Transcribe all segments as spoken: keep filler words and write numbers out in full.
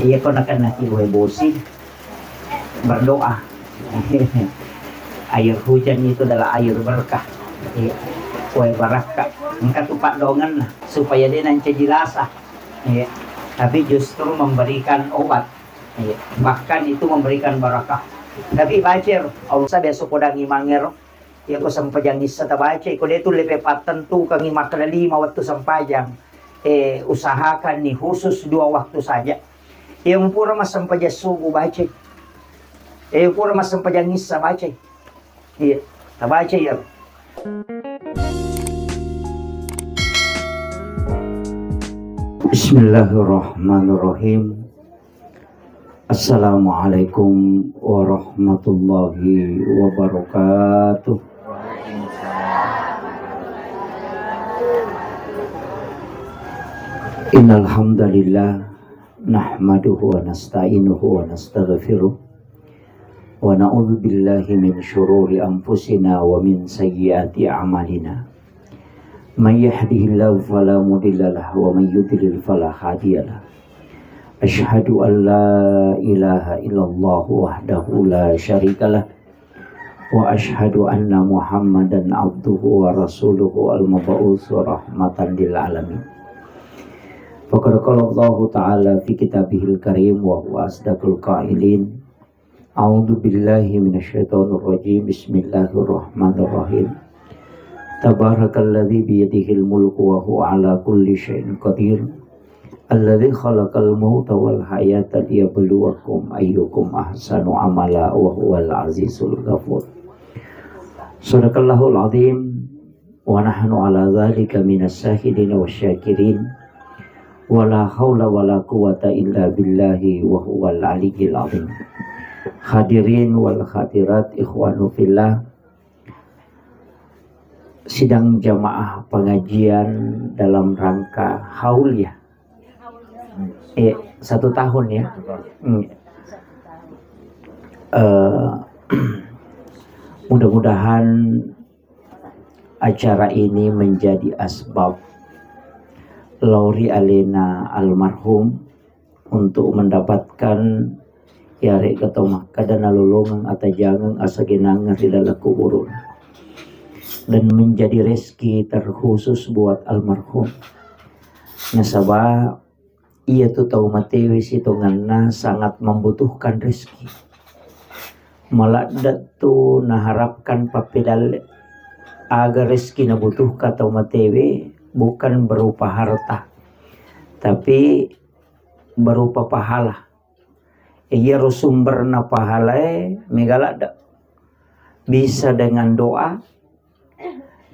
Iya, ko nakenna ki wae bosi, berdoa. Air hujan itu adalah air berkah. Iya. Wae barakka. Engka tu paddongenna supaya de' nancaji lasa. Iya. Tapi justru memberikan obat. Iya. Bahkan itu memberikan barakah. Tapi baca, Allah biasa podangi mangero. Iya, ko sempajang issa tabaca, ko de' tulle pe pattentukangi makkeda lima wettu sempajang. Eh, usahakan ni khusus dua waktu saja. Iya, pura massempajang subuh baca. Iya, pura massempajang issa baca. Iya, tabaca iya. Bismillahirrahmanirrahim. Assalamualaikum warahmatullahi wabarakatuh. Innal hamdalillah, nahmaduhu wa nasta'inuhu wa nastaghfiruh, wa na'udzu billahi min syururi anfusina wa min sayyiati a'malina. May yahdihillahu fala mudhillalah wa may yudlil fala hadiyalah. Asyhadu an la ilaha illallah wahdahu la syarikalah, wa asyhadu anna Muhammadan abduhu wa rasuluhu al-mab'uts rahmatan lil alamin. Faqad qala Allahu ta'ala fi kitabihil karim wa huwa asdaqul qailin. A'udzu billahi minasyaitonir rajim. Bismillahirrahmanirrahim. Tabarakalladzi biyadihil mulku wa huwa ala kulli syai'in qadir. Alladzi khalaqal mauta wal hayata liyabluwakum ayyukum ahsanu amala wa huwal azizul ghafur. Sadaqallahul azim. Wa nahnu ala dzalika minas syahidin wasy syakirin. Wa la haula wa la quwwata illa billahi wa huwal aliyyil azim. Hadirin wal hadirat, ikhwanu fillah, sidang jamaah pengajian dalam rangka haul, ya. Eh, satu tahun, ya. Hmm. Eh, mudah-mudahan acara ini menjadi asbab lao ri alena almarhum untuk mendapatkan, iyarega tau makkeda, nalolongeng atajangeng asagenangeng ri laleng kuburuna, dan menjadi rezeki terkhusus buat almarhum. Nasaba iyatu tau matewe sitongenna sangat membutuhkan rezeki. Maladde tu naharapkan pappedalle. Aga rezeki nabutuhkan tau matewe, bukan berupa harta, tapi berupa pahala. Iyaro sumberna pahalae mega ladde. Bisa dengan doa,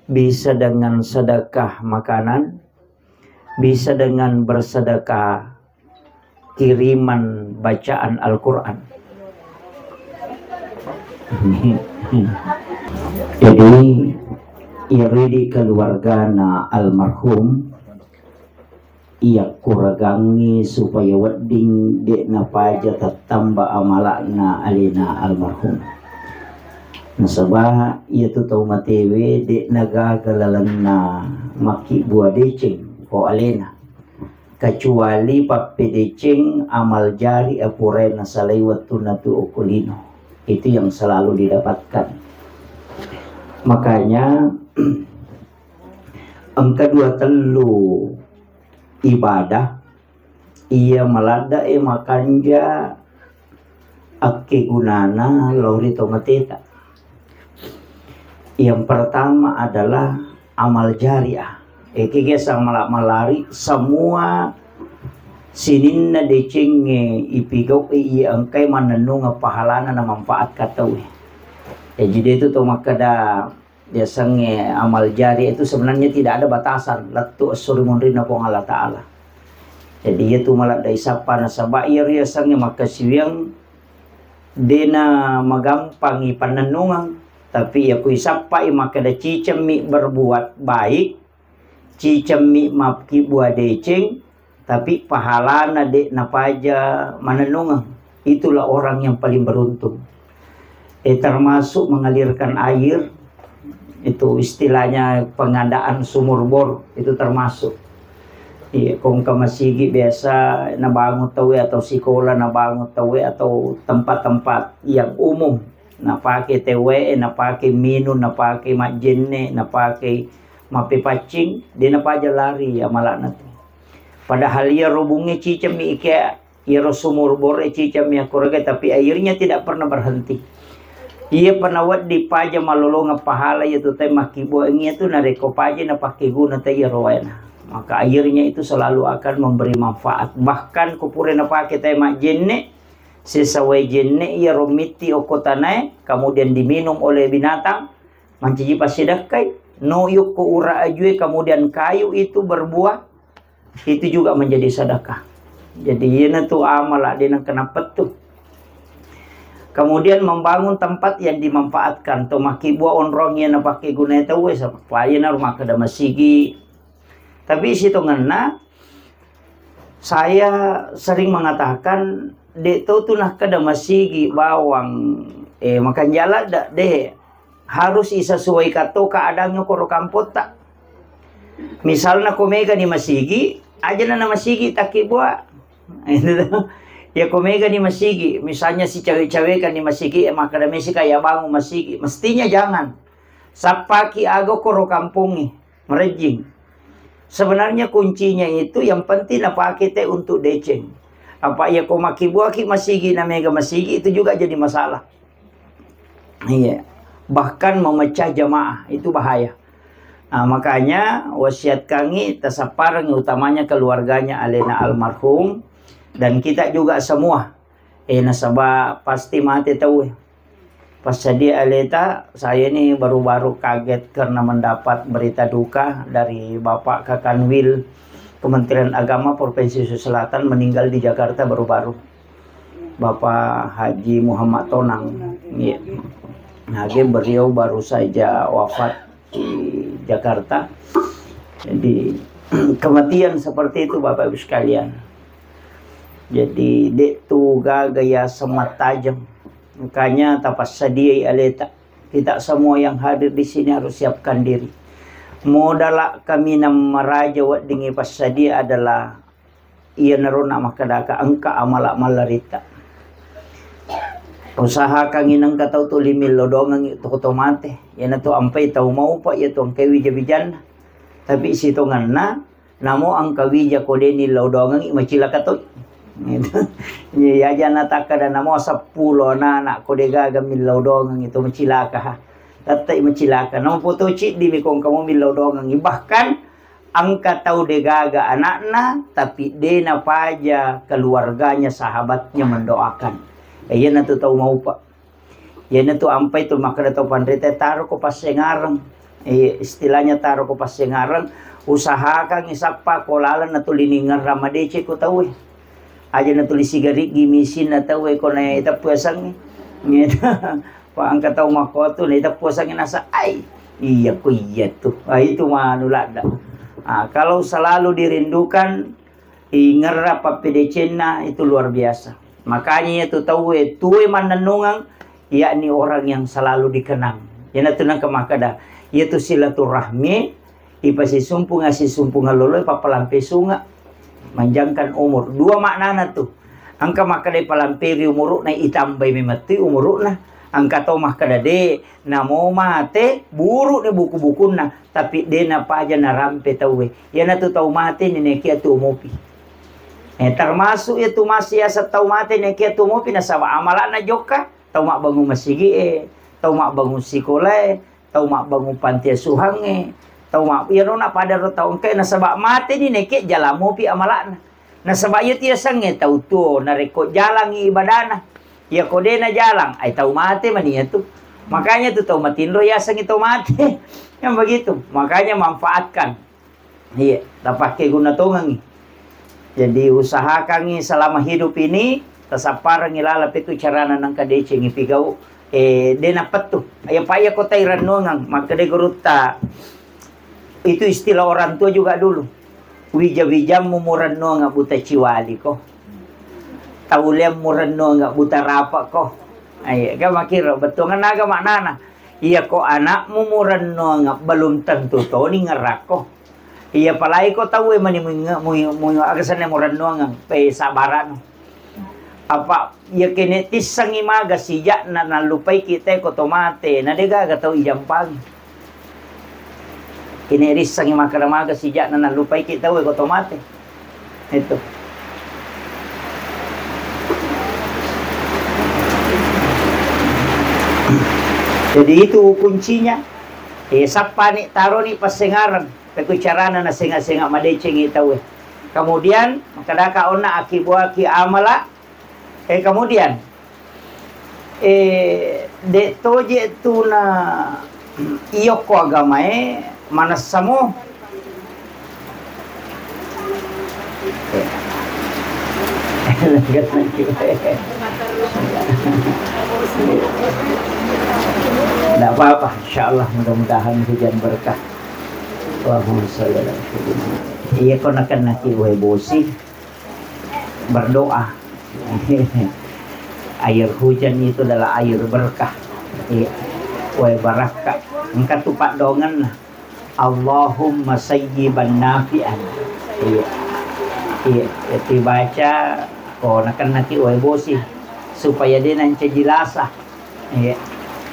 bisa dengan sedekah makanan, bisa dengan bersedekah kiriman bacaan Al-Quran. Jadi, iyaro idi keluargana almarhum, iyakkuragangngi supaya wedding de' napaja tattamba amala'na alena almarhum. Nasaba iyatu tau matewe de' nagaga lalenna makkibbua deceng ko alena, kecuali pappedeceng amal jari apurae nasalai wettunna tu okko lino. Itu yang selalu didapatkan. Makanya engka dua tellu ibadah iya maladde'e makanja akkegunana lao ri tomateta. Yang pertama adalah amal jariah. Ekege samala malari semua sininna decengnge ipigau'i iya engkai mannennungeng pahalana na manfaat ka tauwe. Jaji de tu to makkeda yasengnge amal jari itu sebenarnya tidak ada batasan, lettu esso ri munrinna Puang Allah Ta'ala. Jadi, iya tu maladde isappa nasaba iya riasengnge makkasiwiang dena magampangi pannennungeng, tapi iya ku isappai makkeda cicemmi berbuat baik, cicemmi makkibbua deceng, tapi pahalana de' napaja manennungeng. Itulah orang yang paling beruntung. Eh, termasuk mengalirkan air, itu istilahnya pengadaan sumur bor, itu termasuk. Iya, ko engka masigi biasa nabangun tauwe atau sikola nabangun tauwe atau tempat-tempat yang umum, napake tewwe, napake minung, napake majjenne, napake mappepaccing, de napaja lari amala'na tu. Padahal iya robungnge cicemmi ike, iyaro sumur bore cicemmi akkuraga, tapi airnya tidak pernah berhenti. Iya pernah wedding paja malolongeng pahala iya tu tai makkibbuangngi iya tu narekko paja napakkeguna tai iyaro waena. Maka airnya itu selalu akan memberi manfaat. Bahkan ko pura napake tai majjenne, sesa wae jenne iyaro mitti okko tanae, kemudian diminum oleh binatang, mancaji passidakkai. No yukko ura ajue, kemudian kayu itu berbuah, itu juga menjadi sedekah. Jadi, iyana tu amala de nengka napettu. Kemudian membangun tempat yang dimanfaatkan, to makkibbua onrong iya napake gunai tauwe, supaya na rumah kada masigi. Tapi sitongenna, saya sering mengatakan, de to tu nakkeda masigi bawang, eh, makanjala da, de harus isesuaikan to keadaannya koro kampotta. Misalna ko mega ni masigi, aja na masigi takki bua. Ya ko mega ni masigi, misalnya si cawe-cawekan ni masigi, eh, makkeda mesi kaya bangun masigi, mestinya jangan. Sappaki aga koro kampongnge, merejjing. Sebenarnya kuncinya itu yang penting napake te untuk deceng. Apa ya ko makkibuaki masigi na mega masigi itu juga jadi masalah. Iya. Bahkan memecah jamaah itu bahaya. Nah, makanya wasiat kangi tasapparengi utamanya keluarganya alena almarhum dan kita juga semua. Eh, nasaba pasti mate tauwe. Passadia aleta, saya ini baru-baru kaget karena mendapat berita duka dari Bapak Kakanwil Kementerian Agama Provinsi Sulawesi Selatan meninggal di Jakarta baru-baru. Bapak Haji Muhammad Tonang. Iya. Nah, beliau baru saja wafat di Jakarta. Jadi, kematian seperti itu, Bapak Ibu sekalian. Jadi, de tu gaga ya semat tajam. Makanya tapassadiai aleta. Kita semua yang hadir di sini harus siapkan diri. Modala kaminang maraja weddingngi passadia adalah iyanaro na makkedaka engka amala mallaritta. Usahakangngi nengka tau tuli millau dongengngi toko to mate. Iyanatu ampai tau maupa iya tu engkai wija-wijanna. Tapi sitongenna, namo engka wija ko de nillau dongengngi macilaka toi. Gitu. Iya, aja natakkeda namo seppulo anak-anak ko de gaga millau dongengngi to macilaka ha. Tettai macilaka. Namo poto ciddi mi ko engka mo millau dongengngi. Bahkan engka tau de gaga anakna, tapi de napaja keluarganya, sahabatnya mendoakan. Eh, iyanatu tau maupa. Iyanatu ampai tu makkeda tau panrita, taro ko passengareng. Eh, istilahnya taro ko passengareng, usahakangngi sappa ko laleng natuli ningerrang madeceng ko tauwe. Aja natuli sigariggi misinna tauwe ko naiteppu yasengnge. Gitu. Wa engka tau makkotu naiteppu yasengnge nasa, ai, iya ko iya tu. Ah, itu manu ladda. Ah, kalau selalu dirindukan, ingerra pappedecenna itu luar biasa. Makanya iya tu tauwe tuwe mannennungeng, yakni orang yang selalu dikenang. Iyanatu nengka makkeda, iya tu silaturahmi, ipasisumpunga sisumpunga lolo, ipappalampe sunga, manjangkan umur. Dua maknana tu. Engka makkeda ipalamperi umuru'na, itambai memettui umuru'na. Engka to makkeda de, namo mate, buru'ni buku-bukunna, tapi de napaja narampe tauwe. Iyanatu tau mate ni nekia tu mopi. Eh, termasuk iya tu masih asa tau mate nekia tu mopi nasaba amala'na jokka, tau mabbangung masigi'e, tau mabbangung sikolae, tau mabbangung panti asuhangnge, tau ma-, iyaro na pada ro tau engkae nasaba mate ni nekia jala mopi amala'na. Nasaba iya tu yasengnge tau tuo narekko jalangngi ibadana. Iya ko de najalang, ai tau mate mani iya tu. Makanya tu tau matinro yasengngi tau mate. Yang begitu. Makanya manfaatkan. Iya, tapakke guna tongengngi. Jadi usahakangngi selama hidup ini tasapparengngi laleng petu carana nengka decengngi pigau, eh, de napettu. Iya pa iya ko tai rennuangeng, makkeda gurutta, itu istilah orang tua juga dulu. Wija-wijammu murennuangeng buta ciwali ko. Tauliammu rennuangeng buta rapa ko. Ayo, ga makkiro, bettuangenna aga maknana. Iya ko anakmu murennuangeng belum tentu toni ngerakko. Iya, apalagi ko tauwe mani muinge-, mui-, mui-, aga senna murennuangeng, pe sabarano. Apa iya kene tissengi maga sijakna nallupaiki te ko to mate, na degaga tau ijampangi. Kene rissengi makkeda maga sijakna nallupaiki tauwe ko to mate. Itu. Jadi itu kuncinya. Eh, sappani, taroni passengareng. Pekko carana nasenga-senga madecengi tauwe. Kemudian, makkedaka onna akibuaki amala. Eh, kemudian, eh, de toje tuna iyokko agamae manessamo. Tidak apa-apa, insya Allah, mudah-mudahan hujan berkah. Allahumma sholli ala sayyidina. Iya, ko nakennaki wae bosi, berdoa. Air hujan itu adalah air berkah. Iya. Wae barakka. Engka tu paddongenna. Allahumma sayyiban nafi'an. Iya. Iya, dibaca, oh, nakennaki wae bosi supaya de nancaji lasa. Iya.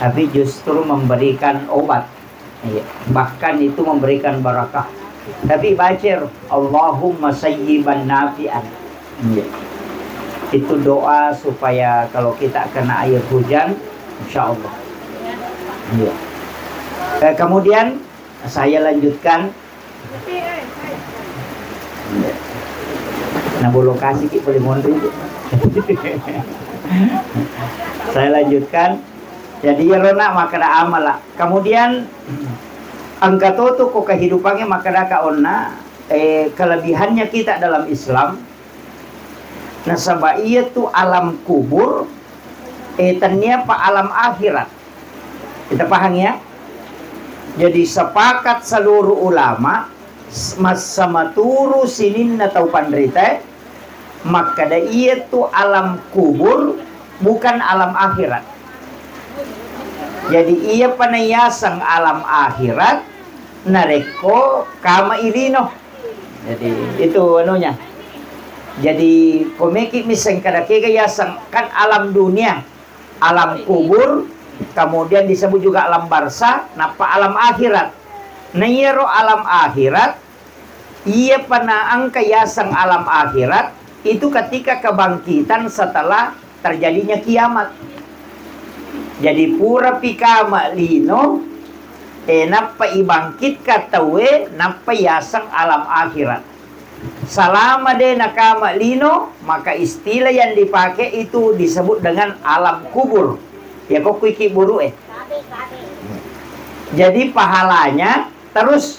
Tapi justru memberikan obat. Iya. Bahkan itu memberikan barakah. Tapi baca, Allahumma sayyiban nafi'an. Iya. Itu doa supaya kalau kita kena air hujan, insya Allah. Iya. Eh, kemudian saya lanjutkan. Iya. Nah, bolokasi ki boleh mondri. Saya lanjutkan. Jadi, iyaro na makkeda amala. Kemudian, engka to tu ko kehidupannya makkeda ka onna, eh, kelebihannya kita dalam Islam, nasaba iya tu alam kubur, eh, tennia pa alam akhirat. Kita paham ya? Jadi, sepakat seluruh ulama, s-, massamaturu sininna tau panrita, makkeda iya tu alam kubur bukan alam akhirat. Jadi, iya pa nayaseng alam akhirat narekko kama ilino. Jadi, itu anunya. Jadi, komeki miseng kada kega yaseng kan alam dunia, alam kubur, kemudian disebut juga alam barzah, nappa alam akhirat. Nah, iyaro alam akhirat, iya pa naengka yaseng alam akhirat, itu ketika kebangkitan setelah terjadinya kiamat. Jadi, pura pi kama lino, eh, nappa ibangkitkan tauwe, nappa yaseng alam akhirat. Salama de nakama lino, maka istilah yang dipakai itu disebut dengan alam kubur. Ya, kokkuiki buru'e. Jadi, pahalanya terus,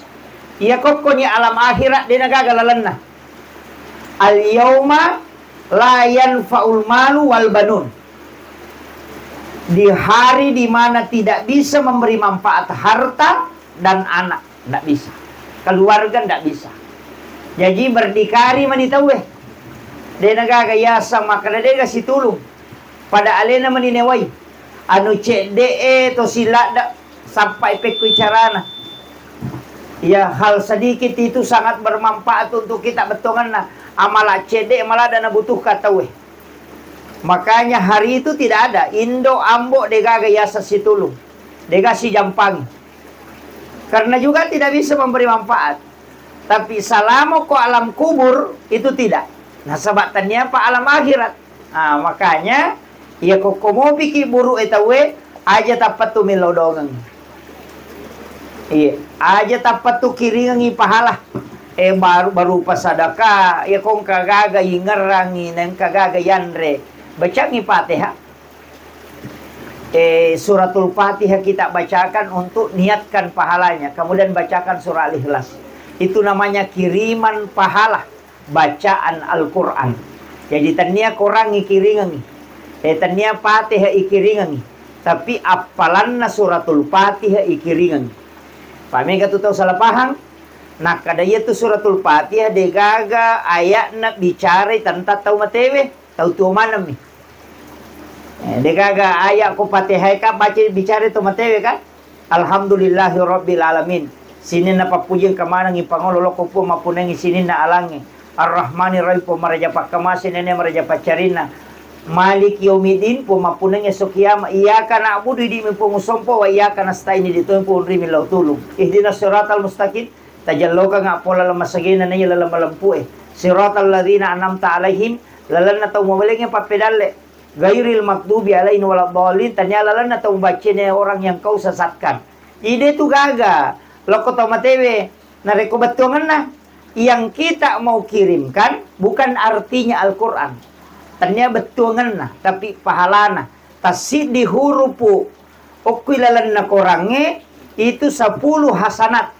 iya kokkoni alam akhirat de nagaga lalenna. Al-yauma la yanfa'ul malu wal banun. Di hari di mana tidak bisa memberi manfaat harta dan anak, ndak bisa. Keluarga ndak bisa. Jaji berdikari mani tauwe. De nagaga yaseng makkeda dega situlung. Pada alena mani newai. Anu cedde'e to siladda sappai pekkui carana. Ya, hal sedikit itu sangat bermanfaat untuk kita bettuangenna. Amala cedde malada nabutuhkan tauwe. Makanya hari itu tidak ada indo ambo degaga yaseng situlung. Dega sijampangi. Karena juga tidak bisa memberi manfaat. Tapi salamo ko alam kubur itu tidak. Nasaba tania pa alam akhirat. Ah, makanya iya kokko mopiki buru'e tauwe, aja tappettu millau dongeng. Iya, aja tappettu kiringengi pahala. Eh, baru, baru pasadaka, iya kong kagaga ingerangi, neng kagaga yanre. Bacangi Fatihah. Eh, suratul Fatihah kita bacakan untuk niatkan pahalanya. Kemudian bacakan surah Al-Ikhlas. Itu namanya kiriman pahala bacaan Al-Quran. Jadi, tennia Quran ikiringengi. Eh, tennia Fatihah ikiringengi. Tapi appalanna suratul Fatihah ikiringengi. Pamega tu tau salah paham? Nakkada iya tu suratul Fatihah degaga ayatna bicarai tentang tau matewe, tau tuo manemmi. Eh, degaga ayat ko Fatihah ka baca bicara to matewe kan? Alhamdulillahi rabbil alamin. Sininna pappujeng kamanengngi pangolo lokko Puang mappunengngi sininna alangnge. Ar-Rahmani Rahim, Puang maraja pakkamase nene maraja paccarinna. Maliki yaumiddin, Puang mappunengngi esso kiama. Iyyaka na'budu, idi'mi Puang usompo, wa iyyaka nasta'in, idi' toi Puang ri millau tulung. Ihdinas siratal mustaqim, tajallokang appola laleng masagena naiya laleng malempu'e. Siratal ladzina an'amta alaihim, lalenna tau mabalengnge pappedalle. Ghairil maghdubi alaihim waladdallin, tania lalenna tau baccene orang yang kau sesatkan. Ide tu gaga, lokko tau matewe, narekko bettuangenna, yang kita mau kirimkan bukan artinya Al-Quran. Tania bettuangenna, tapi pahalana. Tassiddi hurupu, okkui lalenna korangnge, itu sepuluh hasanat.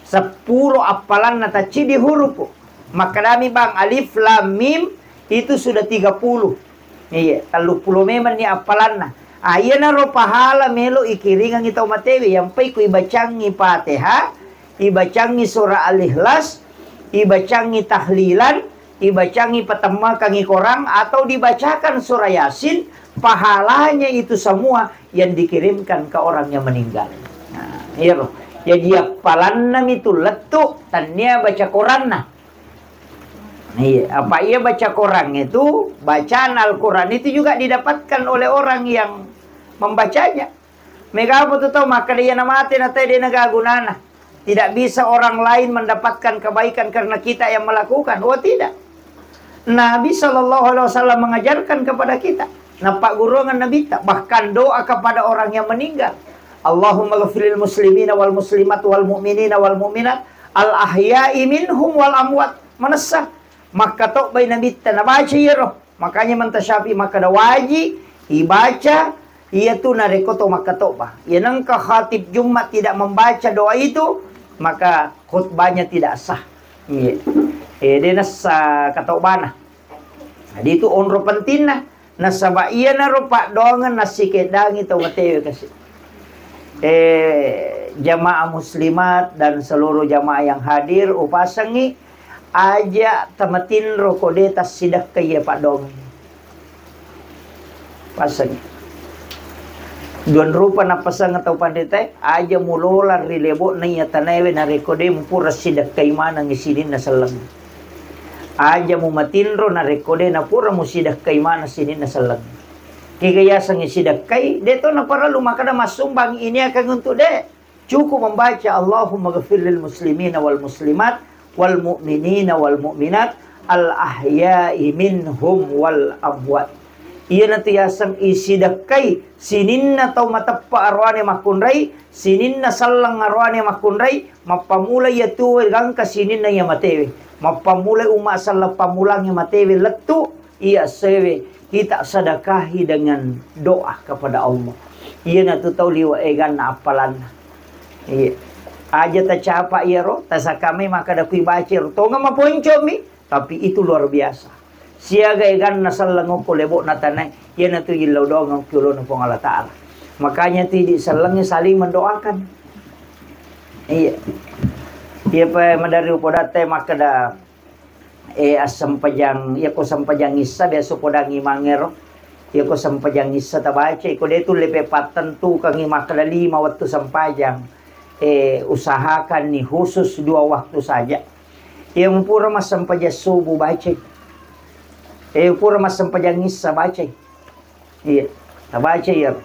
Seppulo appalanna tacciddi hurupu. Makkedami bang, alif lam mim itu sudah tiga puluh. Iya, telluppulo memang ni appalanna. Ah, iyanaro pahala melo ikiringangi tau matewe, yang pai ku ibacangi Fatihah, ibacangi surah Al-Ikhlas, ibacangi tahlilan, ibacangi patemmakangi korang atau dibacakan surah Yasin, pahalanya itu semua yang dikirimkan ke orang yang meninggal. Nah, iya, Bro. Jadi appalanna mitu lettu, tania baca koranna. Iya, apa iya baca korang itu, bacaan Al-Quran itu juga didapatkan oleh orang yang membacanya. Mega apa tu tau makkeda iya namate na tau de na gagunana. Tidak bisa orang lain mendapatkan kebaikan karena kita yang melakukan. Oh, tidak. Nabi sallallahu alaihi wasallam mengajarkan kepada kita. Nappagguruangan Nabitta, bahkan doa kepada orang yang meninggal. Allahumma ghafiril muslimina wal muslimat wal mu'minina wal mu'minat al ahya'i minhum wal amwat. Manessa makkatobbai Nabitta nabaca iyaro. Makanya Imam Syafi'i makkeda waji ibaca iyatu narekko to makkatobba. Iya nengka khatib Jumat tidak membaca doa itu, maka khutbahnya tidak sah. Iya. Eh, de nessa katobbana. Jadi itu onro pentingna. Nasaba iyanaro paddoangeng nassikeddangi tau matewe kasi. Eh, jamaah muslimat dan seluruh jamaah yang hadir, upasengi aja tamatinro ko de tassidekkai iya paddoangeng. Pasengi. Duan rupa napaseng tau panritae, aja mulola ri lebo'na iya tanaewe narekko de mupura sidekkai manengngi sininna selleng. Aja mumatinro narekko de napura musidekkai maneng sininna selleng. Kega yasengnge sidekkai, de to naparellu makkeda massumbang iniakeng untuk de. Cukup membaca Allahumma ghafir lil muslimina wal muslimat wal mu'minina wal mu'minat al ahya'i minhum wal amwat. Iyanatu yaseng isidekkai sininna tau mateppa aroane makkunrai, sininna selleng aroane makkunrai, Mappamula iya tuwo gangka sininna iya matewe. Mappamula umma selleng pammulang iya matewe lettu, iya essoewe kita sedekahi dengan doa kepada Allah. Iyanatu tau liwe' eganna appalanna. Iya. Aja tacapa iyaro, tasakkamai makkeda kui baca iyaro. Tongeng maponcomi, tapi itu luar biasa. Siaga eganna selleng okko lebo'na tanae, iyanatu yillau doangeng ki olona Puang Allah Ta'ala. Makanya tu idi sellengnge saling mendoakan. Iya. Iya pa maderri upodatta makkeda, eh, assempajang, iya ko sempajang issa biasa podang imangngero. Iya ko sempajang issa tabaca, iko de tulle pe pattentukangi makkeda lima wettu sempajang. Eh, usahakanni khusus dua waktu saja. Iya mupura massempajang subuh bacai. Eh, pura massempajang issa bacai. Iya, tabaca iya.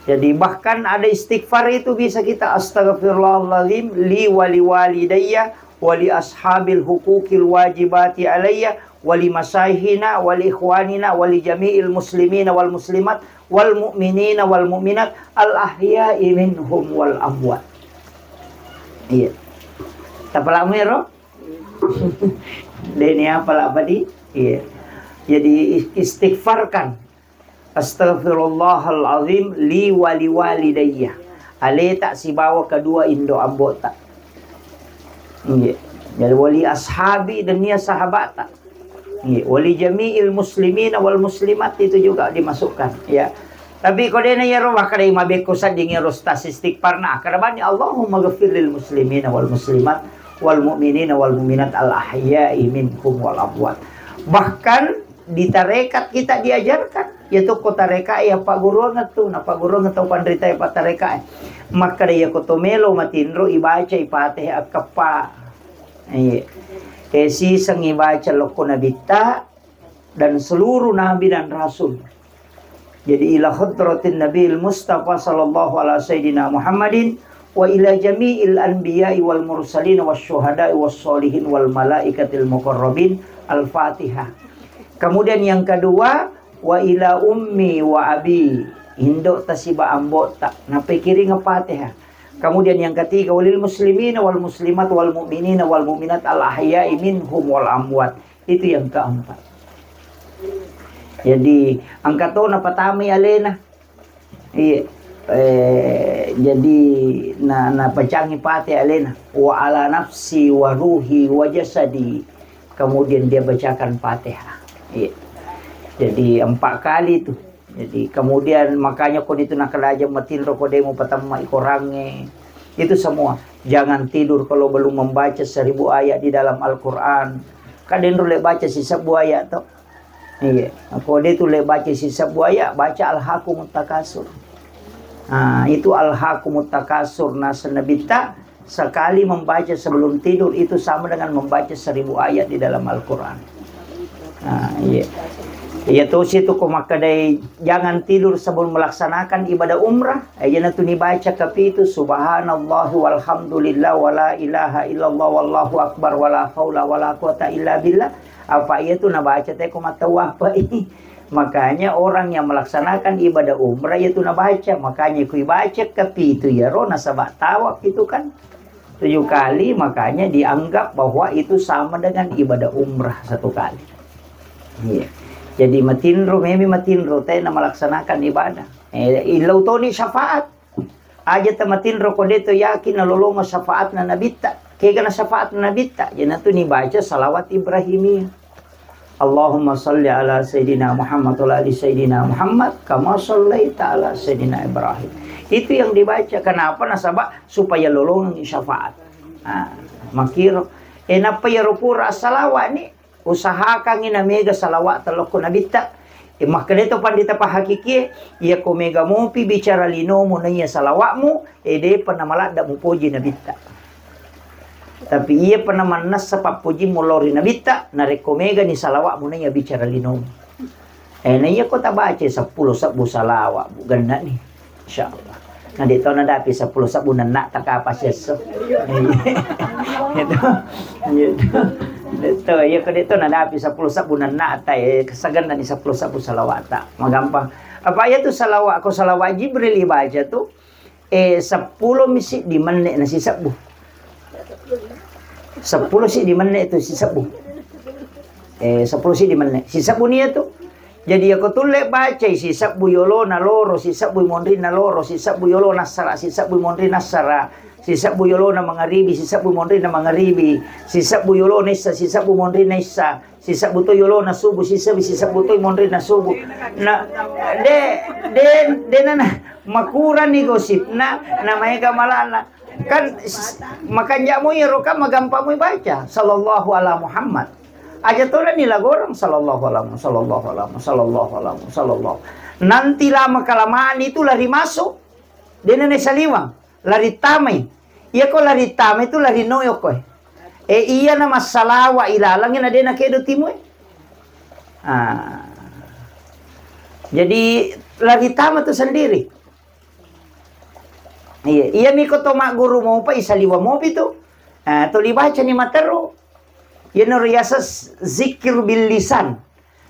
Jadi bahkan ada istighfar itu bisa kita, "Astaghfirullahaladzim li wa li walidayya wa li ashabil huquqil wajibati alayya wa li masayihina wa li ikhwanina wa li jami'il muslimina wal muslimat wal mu'minina wal mu'minat al ahya'i minhum wal amwat." Iya. Tapalamu ero? Deni apa lah apa di? Iya. Jadi is- istighfarkan. "Astaghfirullahaladzim li wa li walidayya." Aleta sibawa kedua indo ambota. Iya. Jadi wali ashabi dan nia sahabata. Iya. Wali jami'il muslimina wal muslimat itu juga dimasukkan. Ya. Tapi ko dena yaro makkeda mabekko sadding yaro tas istighfarna, akkeda bani, "Allahumma ghafir lil muslimina wal muslimat wal mu'minina wal mu'minat al ahya'i minhum wal amwat." Bahkan di tarekat kita diajarkan, yaitu ko tarekat ya pagguruangan tu, na pagguruangan tau panrita ya pak tarekat. Makkeda, iyako to melo matinro, ibacai Fatihah akkeppa. Iya. E, siseng ibaca lokko nabitta dan seluruh nabi dan rasul. Jadi, ila hadratin Nabiil Mustafa sallallahu ala sayyidina Muhammadin wa ila jami'il anbiya'i wal mursalin was syuhada'i was sholihin wal malaikatil muqarrabin. Al-Fatihah. Kemudian yang kedua, wa ila ummi wa abi, indo' tasiba ambo'ta, napikiring Fatihah. Kemudian yang ketiga, walil muslimina wal muslimat wal mu'minina wal mu'minat al ahya'i minhum wal amwat. Itu yang keempat. Jadi, engka to napatamai alena. Iya. Eh, jadi, na, napacangi Fatihah alena. Wa ala nafsi wa ruhi wa jasadi. Kemudian dia bacakan Fatihah. Iya. Jadi, empat kali itu. Jadi, kemudian makanya ko ditu nakkeda aja matinro ko de' mupatamma i Korangnge. Itu semua. Jangan tidur kalau belum membaca seribu ayat di dalam Al-Quran. Ka denro le baca sisebbu ayat to. Iya. Ko de' tu le baca sisebbu ayat, baca Alhaakumut Takasur. Nah, itu Alhaakumut Takasur. Nah, senabitta sekali membaca sebelum tidur itu sama dengan membaca seribu ayat di dalam Al-Quran. Nah, iya. Iya tosi tu ko makkedai jangan tidur sebelum melaksanakan ibadah umrah. Eh, iyana tu nibaca kapitu, subhanallah walhamdulillah wala ilaha illallah wallahu akbar wala haula wala quwata illa billah. Apa iya tu nabaca te ko mattawwa apa i. Makanya orang yang melaksanakan ibadah umrah itu nabaca. Makanya ku ibaca kapitu iyaro nasaba tawaf itu kan tujuh kali, makanya dianggap bahwa itu sama dengan ibadah umrah satu kali. Iya. Jadi matinro, memi matinro, tena melaksanakan ibadah. Eh, illau toni syafaat. Aja tamatinro ko de' to yakin nalolongo syafaatna nabitta. Kega na syafaatna nabitta? Jana tu nibaca salawat Ibrahimiyah. Allahumma salli ala Sayyidina Muhammad wa ala ali Sayyidina Muhammad kama sallaita ala Sayyidina Ibrahim. Itu yang dibaca. Kenapa? Nasaba supaya lolongengngi syafaat. Nah, makiro. E, nappa iyaro pura salawat ni, usahakangngi na mega salawat lokko nabitta. E, makkeda to pandita pahakikie, iya ko mega mopi bicara linomu na iya salawatmu, e, depa namaladda mupoji nabitta. Tapi iyapa namannessa pappojimmu lao ri nabitta, narekko megani salawa'mu naiya bicara linomu. Eh, naiya ko tabacai seppulo sebbu salawa', Bu, genna'ni. Insyaallah. Na de' to nadapi seppulo sebbu nenna'ta kapa siesso. Gitu. Gitu. De' to, iya ko de' to nadapi seppulo sebbu nenna'ta, eh, sagenna'ni seppulo sebbu salawa'ta. Magampang. Apa iya tu salawa', ko salawa' Jibril ibaca tu, Eh, seppulo mi siddi menne' na sisebbu. Seppulo siddi menne' tu sisebbu. Eh, seppulo siddi menne'. Sisebbu ni iya tu. Jadi, iya ko tulle bacai sisebbu yolona loro, sisebbu monrinna loro, sisebbu yolona assara, sisebbu monrinna assara, sisebbu yolona mangaribi, sisebbu monrinna mangaribi, sisebbu yolona issa, sisebbu monrinna issa. Sisebbu to yolona subuh, sisebbu, sisebbu to monrinna subuh. Na, de, de, de nana, makurani gosipna, na maega malana. Kan, s-, makanja' mo iyaro kan magampang mo baca, sallallahu ala Muhammad. Aja tona ni lagorang, sallallahu ala Mu-, sallallahu ala Mu-, sallallahu ala Mu-, sallallahu. Nanti lama kelamaan itu lari masuk. De nana saliwang. Lari tamai. Iya ko lari tamai tu lari noyo koe. Eh, iya na massalawa ilalangi na de na kedo timue. Ah. Jadi lari tama tu sendiri. Iya, iya mi ko to magguru mopa isaliwa mopi tu. Ah, tuli baca ni materu. Iya no riasa zikir bil lisan.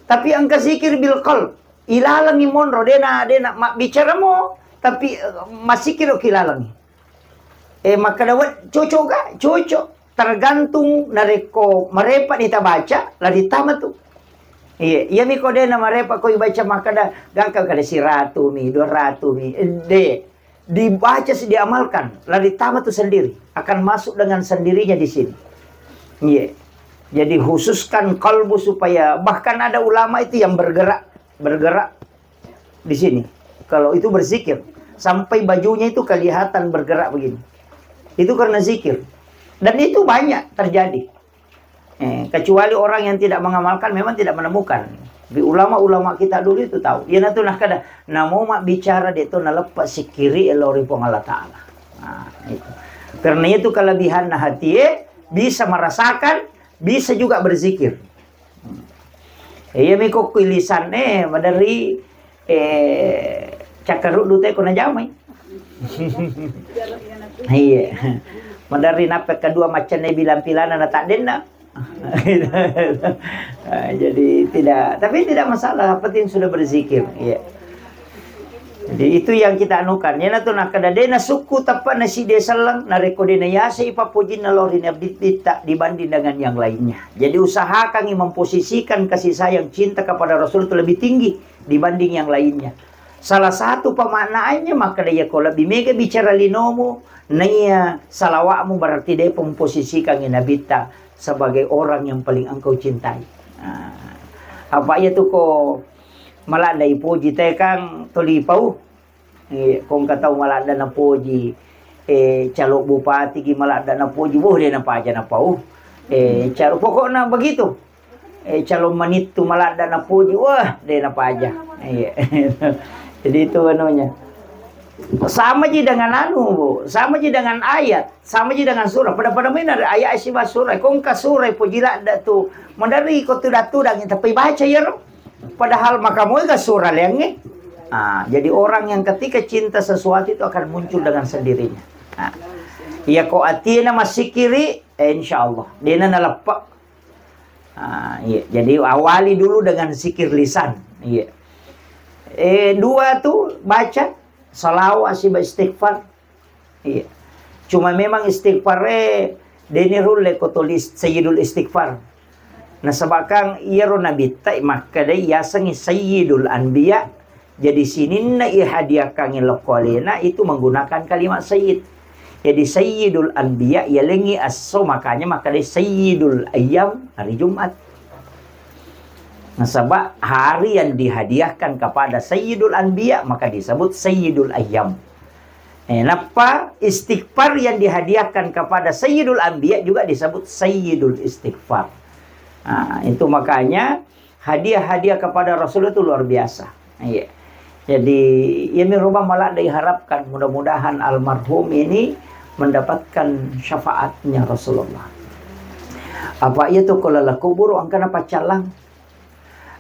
Tapi engka zikir bil qalb. Ilalangi monro, dena, dena mabbicara mo, tapi, eh, masikiro kilalangi. Eh, makkeda we, cocok ga? Cocok. Tergantung narekko marepa ni tabaca, lari tama tu. Iya, iya mi ko dena marepa ko ibaca makkeda, gangka kada siratu mi, dua ratu mi. Eh, de. Dibaca, diamalkan, lari tama tu sendiri, akan masuk dengan sendirinya di sini. Iya. Jadi khususkan kalbu supaya, bahkan ada ulama itu yang bergerak, bergerak di sini. Kalau itu berzikir, sampai bajunya itu kelihatan bergerak begini. Itu karena zikir. Dan itu banyak terjadi. Eh, kecuali orang yang tidak mengamalkan memang tidak menemukan. Tapi ulama-ulama kita dulu itu tahu. Iya natu nah kada, namo mabbicara de to naleppa sikiri lao ri Puang Allah Ta'ala. Nah, itu. Karena itu kelebihanna hatie, bisa merasakan, bisa juga berzikir. Iya mi kokko lisanne maderri, eh, cakkaruddu te ko najamai. Iya. Maderri nappe kedua maccanne bilang pilana na taddenna. Ah, jadi tidak, tapi tidak masalah, yang penting sudah berzikir, iya. Jadi itu yang kita anukan. Iyanatu nakkeda de nasukku teppa naside selleng, narekko de nayasei pappojinna lao ri Nabitta dibanding dengan yang lainnya. Jadi usahakangi memposisikan kasih sayang cinta kepada Rasul itu lebih tinggi dibanding yang lainnya. Salah satu pemaknaannya, makkeda iyako lebih mega bicara linomu, naiya salawa'mu berarti de memposisikangi Nabitta sebagai orang yang paling engkau cintai. Nah, apa iya tu ko maladda ipoji te kang toli pau. Iya, ko engka tau maladda napoji, eh, calo bupati ki maladda napoji, wah, de napaja napau. Eh, calo, pokokna begitu. Eh, calon manittu maladda napoji, wah, de napaja. Iya. Jadi itu anunya. Sama ji dengan anu, Bu. Sama ji dengan ayat, sama ji dengan surah. Pada-pada main ada ayat siba surah. Ko engka surah poji ladda tu. Maderri ko tudang-tudang tapi baca ya, Ro. Padahal maka moga surah leangnge. Ah, jadi orang yang ketika cinta sesuatu itu akan muncul dengan sendirinya. Ah. Iya ko atina masikiri, eh, insya Allah. Dena naleppe. Ah, iya. Jadi awali dulu dengan zikir lisan. Iya. Eh, dua tu baca salawat siba istighfar. Iya. Cuma memang istighfar e deni rulle ko tulis sayyidul istighfar. Nasabakang iyaro nabitta makkedai yasengi sayyidul anbiya. Jadi sininna ihadiahkangi lokko alena itu menggunakan kalimat sayyid. Jadi sayyidul anbiya yalengi esso, makanya makkedai sayyidul ayyam hari Jumat. Nasaba hari yang dihadiahkan kepada sayyidul anbiya maka disebut sayyidul ayyam. Eh, nappa istighfar yang dihadiahkan kepada sayyidul anbiya juga disebut sayyidul istighfar. Nah, itu makanya hadiah-hadiah kepada Rasul itu luar biasa. Iya. Jadi, iya mi roba maladda diharapkan, mudah-mudahan almarhum ini mendapatkan syafaatnya Rasulullah. Apa iya tu ko lala kuburu engka napaccallang?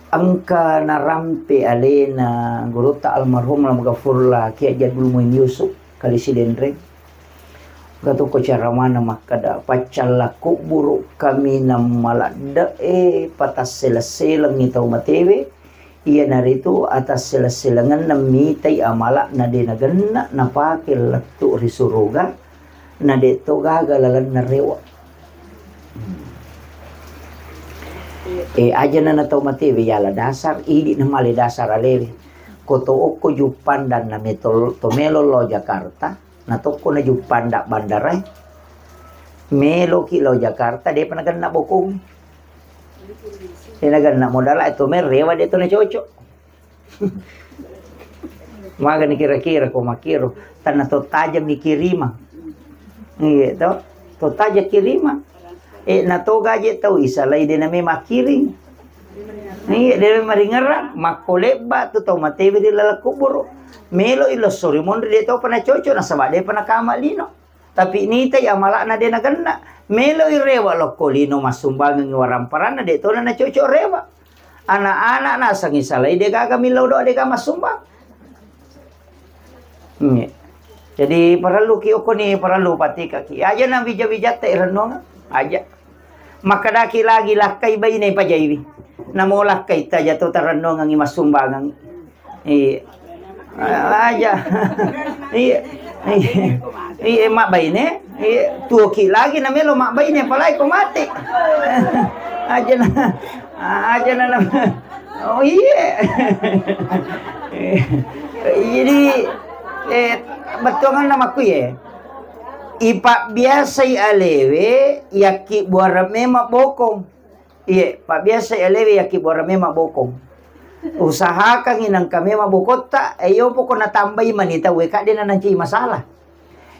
Engka narampe alena gurutta almarhum Lam Gafurla Kiai Jadul Muin Yusuf, Kali Sidenreng. Engka tu ko cara mana makkeda, paccallang kuburu kaminang maladde e, patasseleng-selengi tau matewe, iyanaritu atasseleng-selengenna mitai amala'na de nagenna napake lettu ri suruga, na de to gaga lalenna rewa. Eh, aja na tau matewe yala dasar, idi na male dasar alewe. Ko to okko Juppandang na metol to melo lao Jakarta, na tokko na Juppandang bandara e. Meloki lao Jakarta, depa nagenna bokong. De nagenna modala e to mel rewa de to na cocok. Magani kira-kira ko makkiro, tanna to tajang mi kirimang. Iya to, to tajang kirimang. Eh, na to gaje tau isalai de name makkiring. Iya, de maringerang, makko lebba tu tau matewe di laleng kuburu. Melo i losso ri monri de to pana cocok nasaba de pana kama lino. Tapi nitai amala'na de nagenna. Meloi rewa lokko lino massumbangengngi waramparanna, de tona nacocok rewa. Anak-anak nasengngi salai de gaga millau doa de gaga massumbang. Nge. Jadi parelluki okkoni, parellu patikaki. Aja na wija-wijatta irennuang. Aja. Makkedaki lagi lakkai baine pajaiwi. Namo lakkai taja to tarennongengngi massumbangengngi. Iya. Aja. Iya. Iya. Iya, mabbaine. Iya, tuoki lagi na melo mabbaine, apalagi ko mate. Aja na. Aja na. Oh, iya. Jadi, eh, bettuanganna makku ya. Ipabbiasai alewe, yakki buara memang bokong. Iye, pabbiasa alewe yakkibuareng memang bokong. Usahakangngi nengka memang bokotta, eh, yo poko natambai mani tau, eh, kadde nanancai masalah.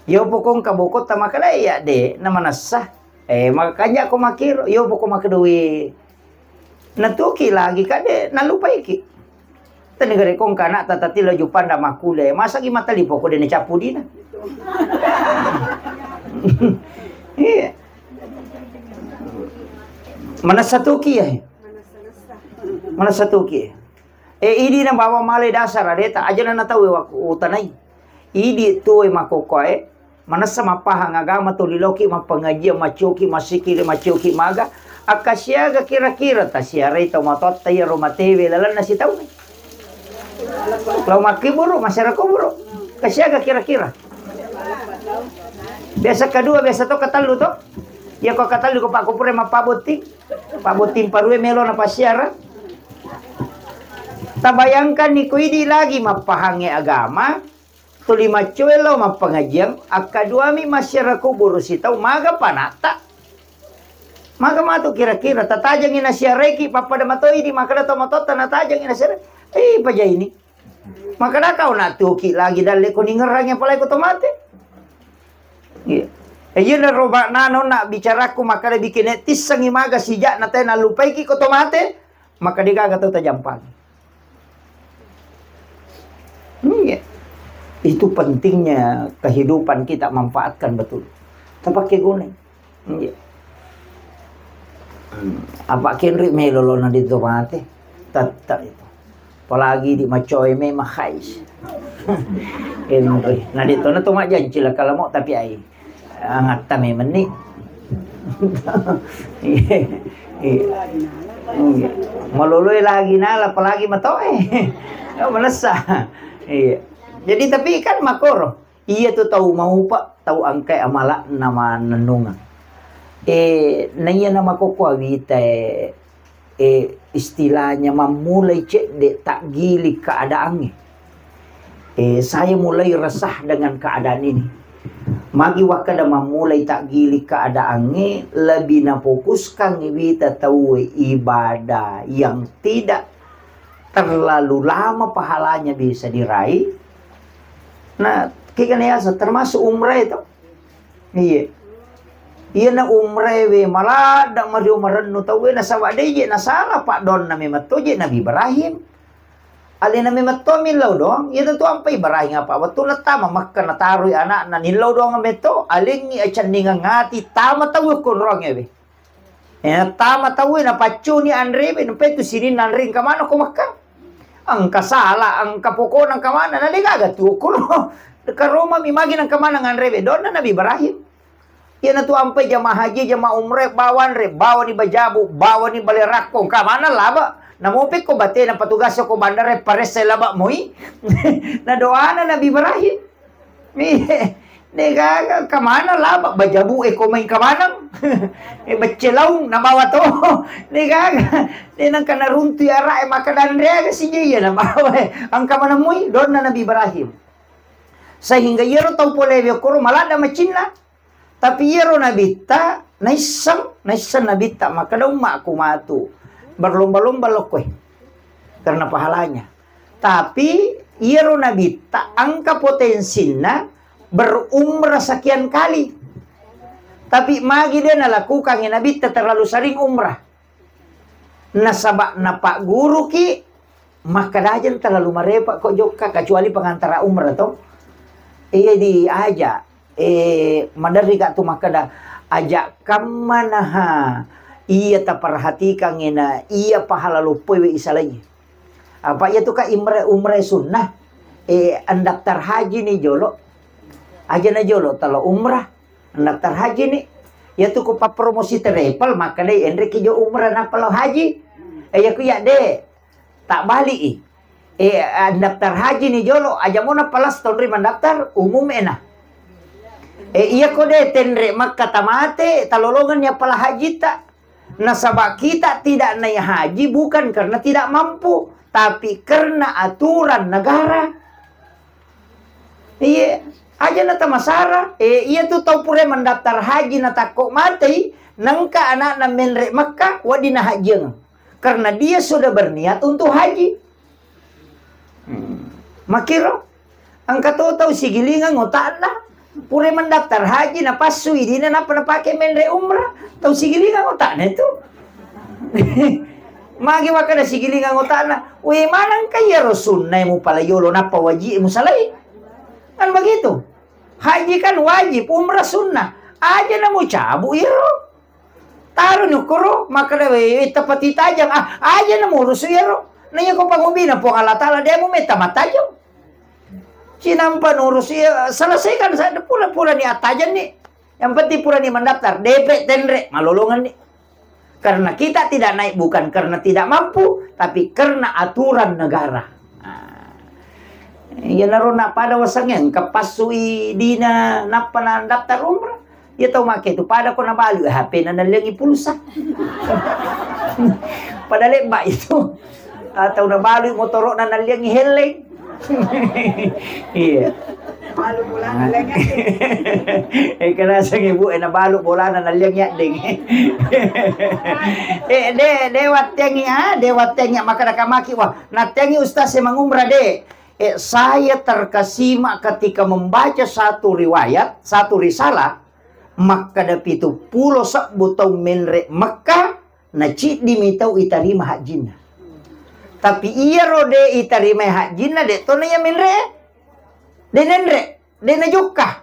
Yo poko engka bokotta makkeda, eh, ya de, namanessa. Eh, makanya ko makkiro, yo poko makkedoi. Natuki lagi kadde nalupaiki. Tennigare ko engka anakta tatti lao Juppandang makkule, masagi mattalipo ko de nacappu dina. Iya. Manessa tuki ya. Manessa tuki. Eh, idi na bawa male dasar adeta, aja na natau wakku utanai. Idi tuwe makokoe, manessa mappahang agama tuli loki mappangajian, maccioki massikili, maccioki maga. Akkasiaga kira-kira tasiarai tau matotta iya ro matewe lalenna sitaungnge. Lao makkiburu, masyarakat kuburu. Kasiaga kira-kira. Biasa kedua, biasa to ketellu to. Ya ko ketellu ko Pak Kupure mappabotting. Pak Botting Parue melo na pasiara. Tabayangkan ni ko idi lagi mappahangnge agama, tuli maccoe lao mappangajiang, akkaduami masyarakat kuburu sitau maga panatta. Maga matu kira-kira, tatajangi nasiareki, pappada matoi di makkeda to matotta natajangi nasiareki. Eh, paja ini. Makkeda kau natuki lagi dalle ko ningerrangi apalagi ko to mate. Iya. Eh, iya naro maknana onna bicaraku makkeda bikin tissengi maga sijak na tena lupaiki ko to mate, maka degaga tau tajampangi. Iya. Itu pentingnya kehidupan kita manfaatkan betul. Tapake guna. Iya. Hmm, apa kenri melo lo na di to mate? Tetta itu. Apalagi di macoe memang hais. Kenri. Na di to na to majanci lah kalau mau tapi ai. Angatta memang ni. Iya. Iya. Iya. Maloloi lagi nala apalagi matoe. Oh, manessa. Iya. Jadi tapi kan makoro. Iya tu tau maupa, tau angkai amala'na mannennungeng. Eh, naiya namakkokko awita, eh, eh, istilahnya mammulai cedde takgiling keadaannya. Eh, saya mulai resah dengan keadaan ini. Magi wakkeda mammulai takgiling keadaannya, lebih nafokuskan wita tau ibadah yang tidak terlalu lama pahalanya bisa diraih. Nah, kegana yasa termasuk umrah itu. Iya. Iya na umrah we maladda mario marennu tau we nasaba de je nasala pak donna memang to je Nabi Ibrahim. Alena memang to millau doang. Iya tentu ampa Ibrahim apa waktu natama Makkah natarui anakna nillau doang meto alengi acendingan ngati tama tau we konroang we. Eh, tama tauwe napaccuni anrewe, nampai tu sininna anre engka maneng ko Makkah. Engka sala, engka pokona engka maneng, na degaga tu okkono. Karoma mi magi nengka maneng anrewe, donna Nabi Ibrahim. Iyanatu ampai jamaah haji, jamaah umrah, bawa anre, bawani bajabu, bawani bale rakko, engka maneng laba. Namopekko batena patugas ko bandara, paressai laba moi. Na doana Nabi Ibrahim. Mi, degaga, engka maneng laba, bajabu e ko mai engka maneng. E, becce laung nabawa to. Degaga, de nengka naruntui ara'e maka danreaga sijai iya nabawa e. Engka maneng moi, donna Nabi Ibrahim. Sehingga iyaro tau polewe okkoro maladda macinna. Tapi iyaro nabitta, naisseng, naisseng nabitta, makkeda ummaku matu. Berlomba-lomba lokkoe. Karena pahalanya. Tapi iyaro nabitta engka potensinna berumrah sekian kali. Tapi magi de nalakukangi nabitta terlalu sering umrah. Nasaba napagguruki, makkadajeng terlalu marepa ko jokka, kecuali pengantara umrah to. Iya diaja, eh, maderri ka tu makkeda, aja kammanaha iya taperhatikan ena iya pahala loppoe we isalai. Apa iya tu ka imre-, umrah sunnah, eh, andaftar haji ni jolo. Aja na jolo talo umrah, andaftar haji ni. Iya tu ku papromosi travel, makkadai enreki jo umrah nappa lao haji. Eh, iya ku iya de. Tak balik i. Eh, andaftar haji ni jolo, aja mona palas tonri mandaftar umum ena. Eh, iya ko de tenre Makkah tamate, talolongan ni appala hajita. Nasaba kita tidak naik haji bukan karena tidak mampu, tapi karena aturan negara. Iya, aja na tamasara. Eh, iya tu tau pura mandaftar haji na takko matei, nengka anakna menre Makkah, wedding na hajieng. Karena dia sudah berniat untuk haji. Hmm. Makiro, engka to tau sigilingang otakna, pura mandaftar haji, napassu idina, nappa napake menre umrah, tau sigilingang otakna itu. Magi makkeda sigilingang otakna, we maneng ka iyaro sunnae mupalai yolo, nappa waji musalai. Kan begitu. Haji kan wajib, umrah sunnah. Aja na mucabu iro. Taro ni ukkoro, makkeda, "Wé, tepati tajang." Ah, aja na murusu iyaro. Na iya ko pangobina Puang Allah Taala, dé' mumetta mattajang. Cinampa nurus iya, selesaikan saja, pura-pura ni attajang ni. Yang penting pura ni mendaftar, D P tenre, malolongan ni. Karena kita tidak naik bukan karena tidak mampu, tapi karena aturan negara. Nah, iyanaro na pada wasengnge engka passui dina nappa na daftar umrah. Iya tau make tu pada ko nabalu H P na nalliangi pulsa. Pada lebba itu. Atau nabalu motoro na nalliangi helleng. Iya. Balu bolana lagi. Eh, kena sang ibu, eh, nabalu bolana nalliangi addeng. Eh, de, de wattengi, ah, de wattengi, maka nakamaki, wah, nattengi ustaz e mangumrah, de. Eh, saya terkesima ketika membaca satu riwayat, satu risalah, makkeda pitu pulo sebbu tau menre Mekka, na ciddi mi tau itarima hajjinna. Tapi iyaro de itarimai hajjinna, de to na iya menre, de nenre, de najokka.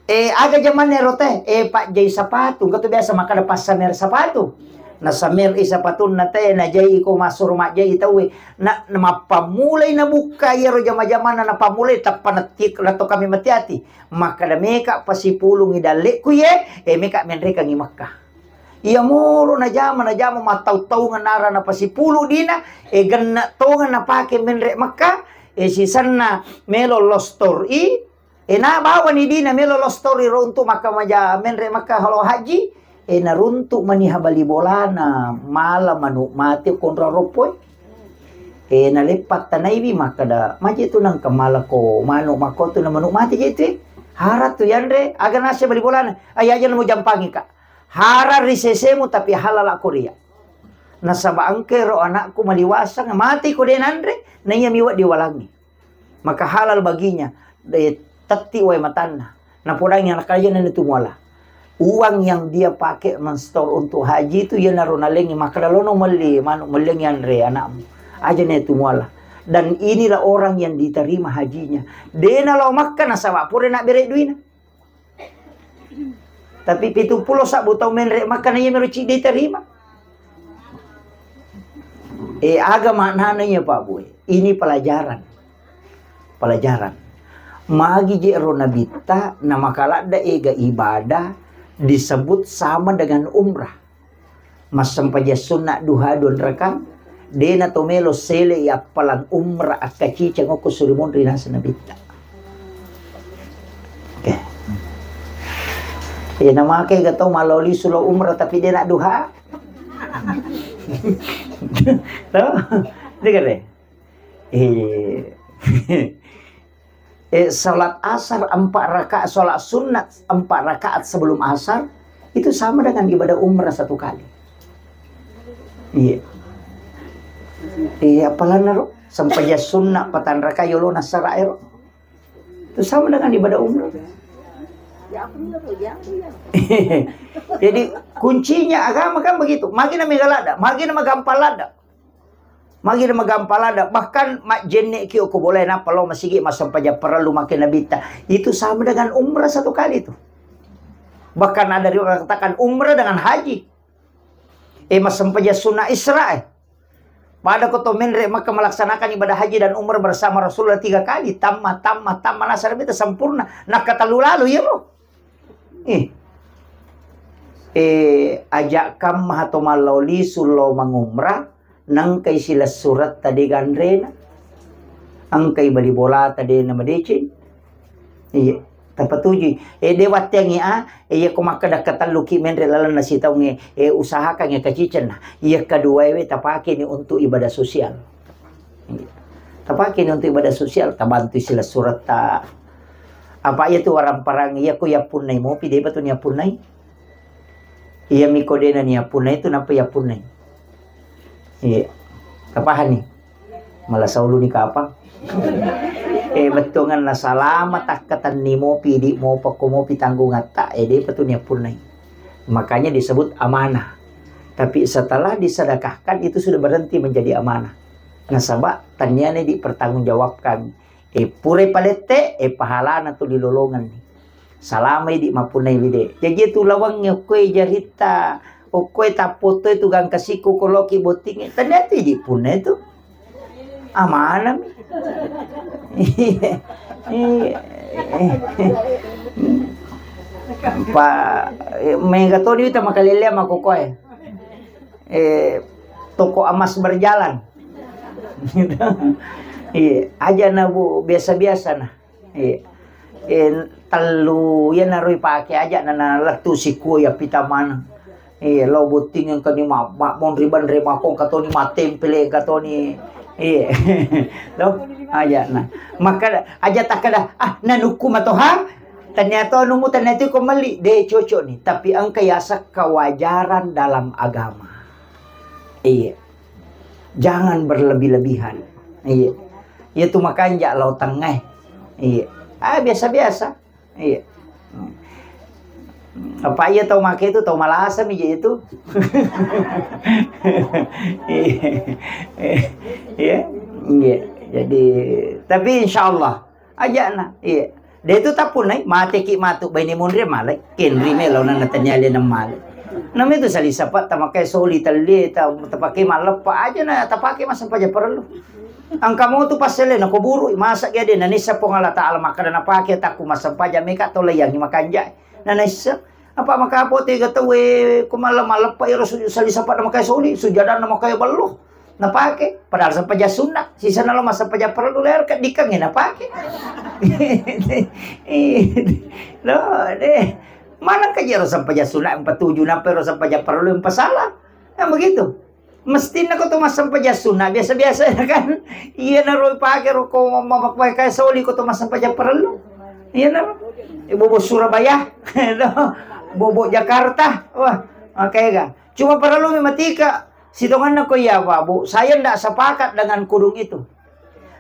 Eh, aga jamanna ero teh? Eh, pajjai sapatu. Engka tu biasa makkeda passamer sapatu. Nasamer i sapatunna teh, najai ko massuro majjai tauwe. Na, na mappammulai nabukka iyaro jama-jamanna napammulai tappa natik-, natto kami mati-ati. Makkeda meka pasipulungi dalle'ku ye, eh, meka menrekangi Mekka. Iyamoro najama, najama mattau-taungeng narang napasipulu dina, eh, genne tongeng napake menre Mekka, eh, sisenna melo lostor i, Eh, na bawani dina melo lostori ro untuk makkamaja menre Mekka halo haji, eh, naruntuk maniha bali bolana, mala manu mate konra roppoe. Eh, naleppa tanaiwi makkeda, "Maje tu nangka mala ko manu makko tu na manu mate je tu, eh. Hara tu yanre, aga nase bali bolana. Ai aja namo jampangi, Kak. Hara ri sesemu tapi halala ko ria. Nasaba engke ro anakku maliwasang, mate ko de nanre, na iya miwa diwalangi." Maka halal baginya, de, tetti wae matanna. Napodangi anak kajana ni tu muala. Uang yang dia pakai menstor untuk haji itu, iyanaro nalengi, makkeda lono melli manu, mellengi anre anakmu. Aja ni tu muala. Dan inilah orang yang diterima hajinya. De nalao Makkah nasaba pura nabbere duina. Tapi pitu pulo sabbu tau menre Makkah na iya mero ciddi terima. Eh, aga maknana iya, Pak Boy? Ini pelajaran. Pelajaran. Magi je ro Nabitta na makaladda ega ibadah disebut sama dengan umrah. Massempajang sunna duha dua rakaat, de na to melo sele i appalang umrah akkaciceng okko surimonri naseng Nabitta. Oke. Eh, namake ga tau malao lisu lao umrah tapi de na duha. Tau? Itu kan deh. Eh. Eh, salat asar empat rakaat, salat sunat empat rakaat sebelum asar, itu sama dengan ibadah umrah satu kali. Iya. Iya, apalagi ro, sempajang sunat patang rakaat yolo nasara ero. Itu sama dengan ibadah umrah. Jadi, kuncinya agama kan begitu. Magi na mega ladda, magi na magampang ladda. Magi na magampang ladda, bahkan majjenne ki okko bolae nappa lao masigi massempajang parellu make Nabitta. Itu sama dengan umrah satu kali itu. Bahkan ada riwayat mengatakan umrah dengan haji. Eh, massempajang sunna Isra, eh. Pada ko to menre Makkah melaksanakan ibadah haji dan umrah bersama Rasulullah tiga kali, tamma, tamma, tamma, nasara Nabitta sempurna, nakkatellu lalu, iya, Bu. Eh. Eh, ajak kamma to mallao lisu lao mangumrah, nangkai silessuretta de ganrena, engkai bali bolata de na madeceng. Iya, tapatujui. Eh, de watteangngi a, eh, iya ko makkeda katelluki menre lalenna sitaungnge, eh, usahakan iya kacicenna. Iya kaduaewe tapakeni untuk ibadah sosial. Iya. Tapakeni untuk ibadah sosial, tabantui silessuretta. Apa iya tu warang-parang iya ko yappunnai mopi, de batu ni yappunnai. Iya miko dena ni yappunnai tu nappa yappunnai. Iya. Tapahani? Malah saulu ni kapang. Eh, bettuangan na salama takkatenni mopi, di mopa ko mopi tanggungatta, eh, de patu ni yappunnai. Makanya disebut amanah. Tapi setelah disedekahkan itu sudah berhenti menjadi amanah. Nasaba tanniane dipertanggungjawabkan. E, purai palette, e, pahalana tu dilolongenni. Salamai di mappunnai wide. Jaji tu lawangnge okkoe jaritta, okkoe tappoto itu gangka siku koloki bottingnge. Tania tu idi punna itu. Amanami. Iya. Iya. Pa, e, mega toni wita makalelea makokoe. Eh, toko emas berjalan. Iya, aja na, Bu, biasa-biasa na. Iya. Eh, tellu, iya naro ipake aja na, na lettu sikua iya pita maneng. Iya, lo botting engka ni ma, ma, monri banre makong katoni matempele katoni. Iya. Lo, aja na. Maka aja takkeda, "Ah, nanukku matoha." Ternyata numu ternyata ko meli, de cocok ni. Tapi engka yaseng kewajaran dalam agama. Iya. Jangan berlebih-lebihan. Iya. Iya tu makanja lo tengngai. Iya. Ah, biasa-biasa. Iya. Apa iya tau make itu, tau malasa mi je itu. Iya. Iya. Iya. Jadi, tapi insya Allah, Aja'na, iya. De tu tappunnai, mateki matu, baine munri malai, kenri melo na natania alena malai. Nami tu sali sapa tamakai soli telli, ta-, tapake malleppa aja na tapake massempajang parellu. Engka mo tu passele na ko buru, masa ge de na nissa Puang Allah Taala makkeda napake takku massempajang meka to layangi makanja. Na nissa, apa makapo tega tauwe ko malle-, malleppa ero su-, sali sapa na makai soli, sujadanna makai ballo. Napake, padahal sempajang sunna, sisana lo massempajang parellu lero keddikangnge napake. Lo, deh. Mana kaji ero sempajang sunna empat tujuh, napa ero sempajang parellu empat salah. Kan begitu. Mestinna ko to massempajang sunna biasa-biasa kan. Iya naro pake ro ko mamakai soli ko to massempajang parellu. Iya naro. Eh, bobo Surabaya. Bobo Jakarta. Wah, makanya kan. Cuma parellu mi matika. Sitongenna ko iya, Pak, Bu, saya ndak sepakat dengan kudung itu.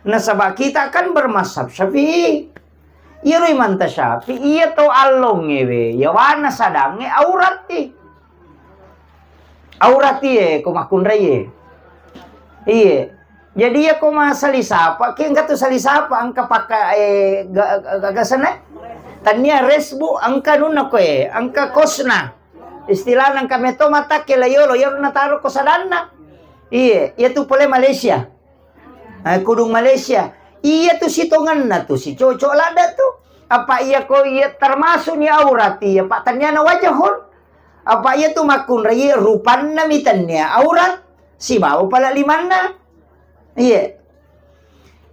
Nasaba kita kan bermazhab Syafi'i. Iyaro Imam Syafi'i, iya to allongnge we, yawana sadangnge aurat i. Aurat iye, ko makkunrai e. Iye. Jadi iya ko masali sapa, ki engka tu sali sapa, engka pakka, eh, ga-, ga-, ga-, gasana? Tania resbu, engka nunna ko e, engka kosna. Istilahna engka metto matakke la yolo, iyaro nataro ko sadanna. Iye, iya tu pole Malaysia. Eh, kudung Malaysia. Iya tu sitongenna tu, si cocok ladda tu. Apa iya ko iya termasuk ni aurat iya, Pak, taniana wajahun. Apa iya tu makkunrai rupanna mi tania aurat, sibawa pala limanna. Iye.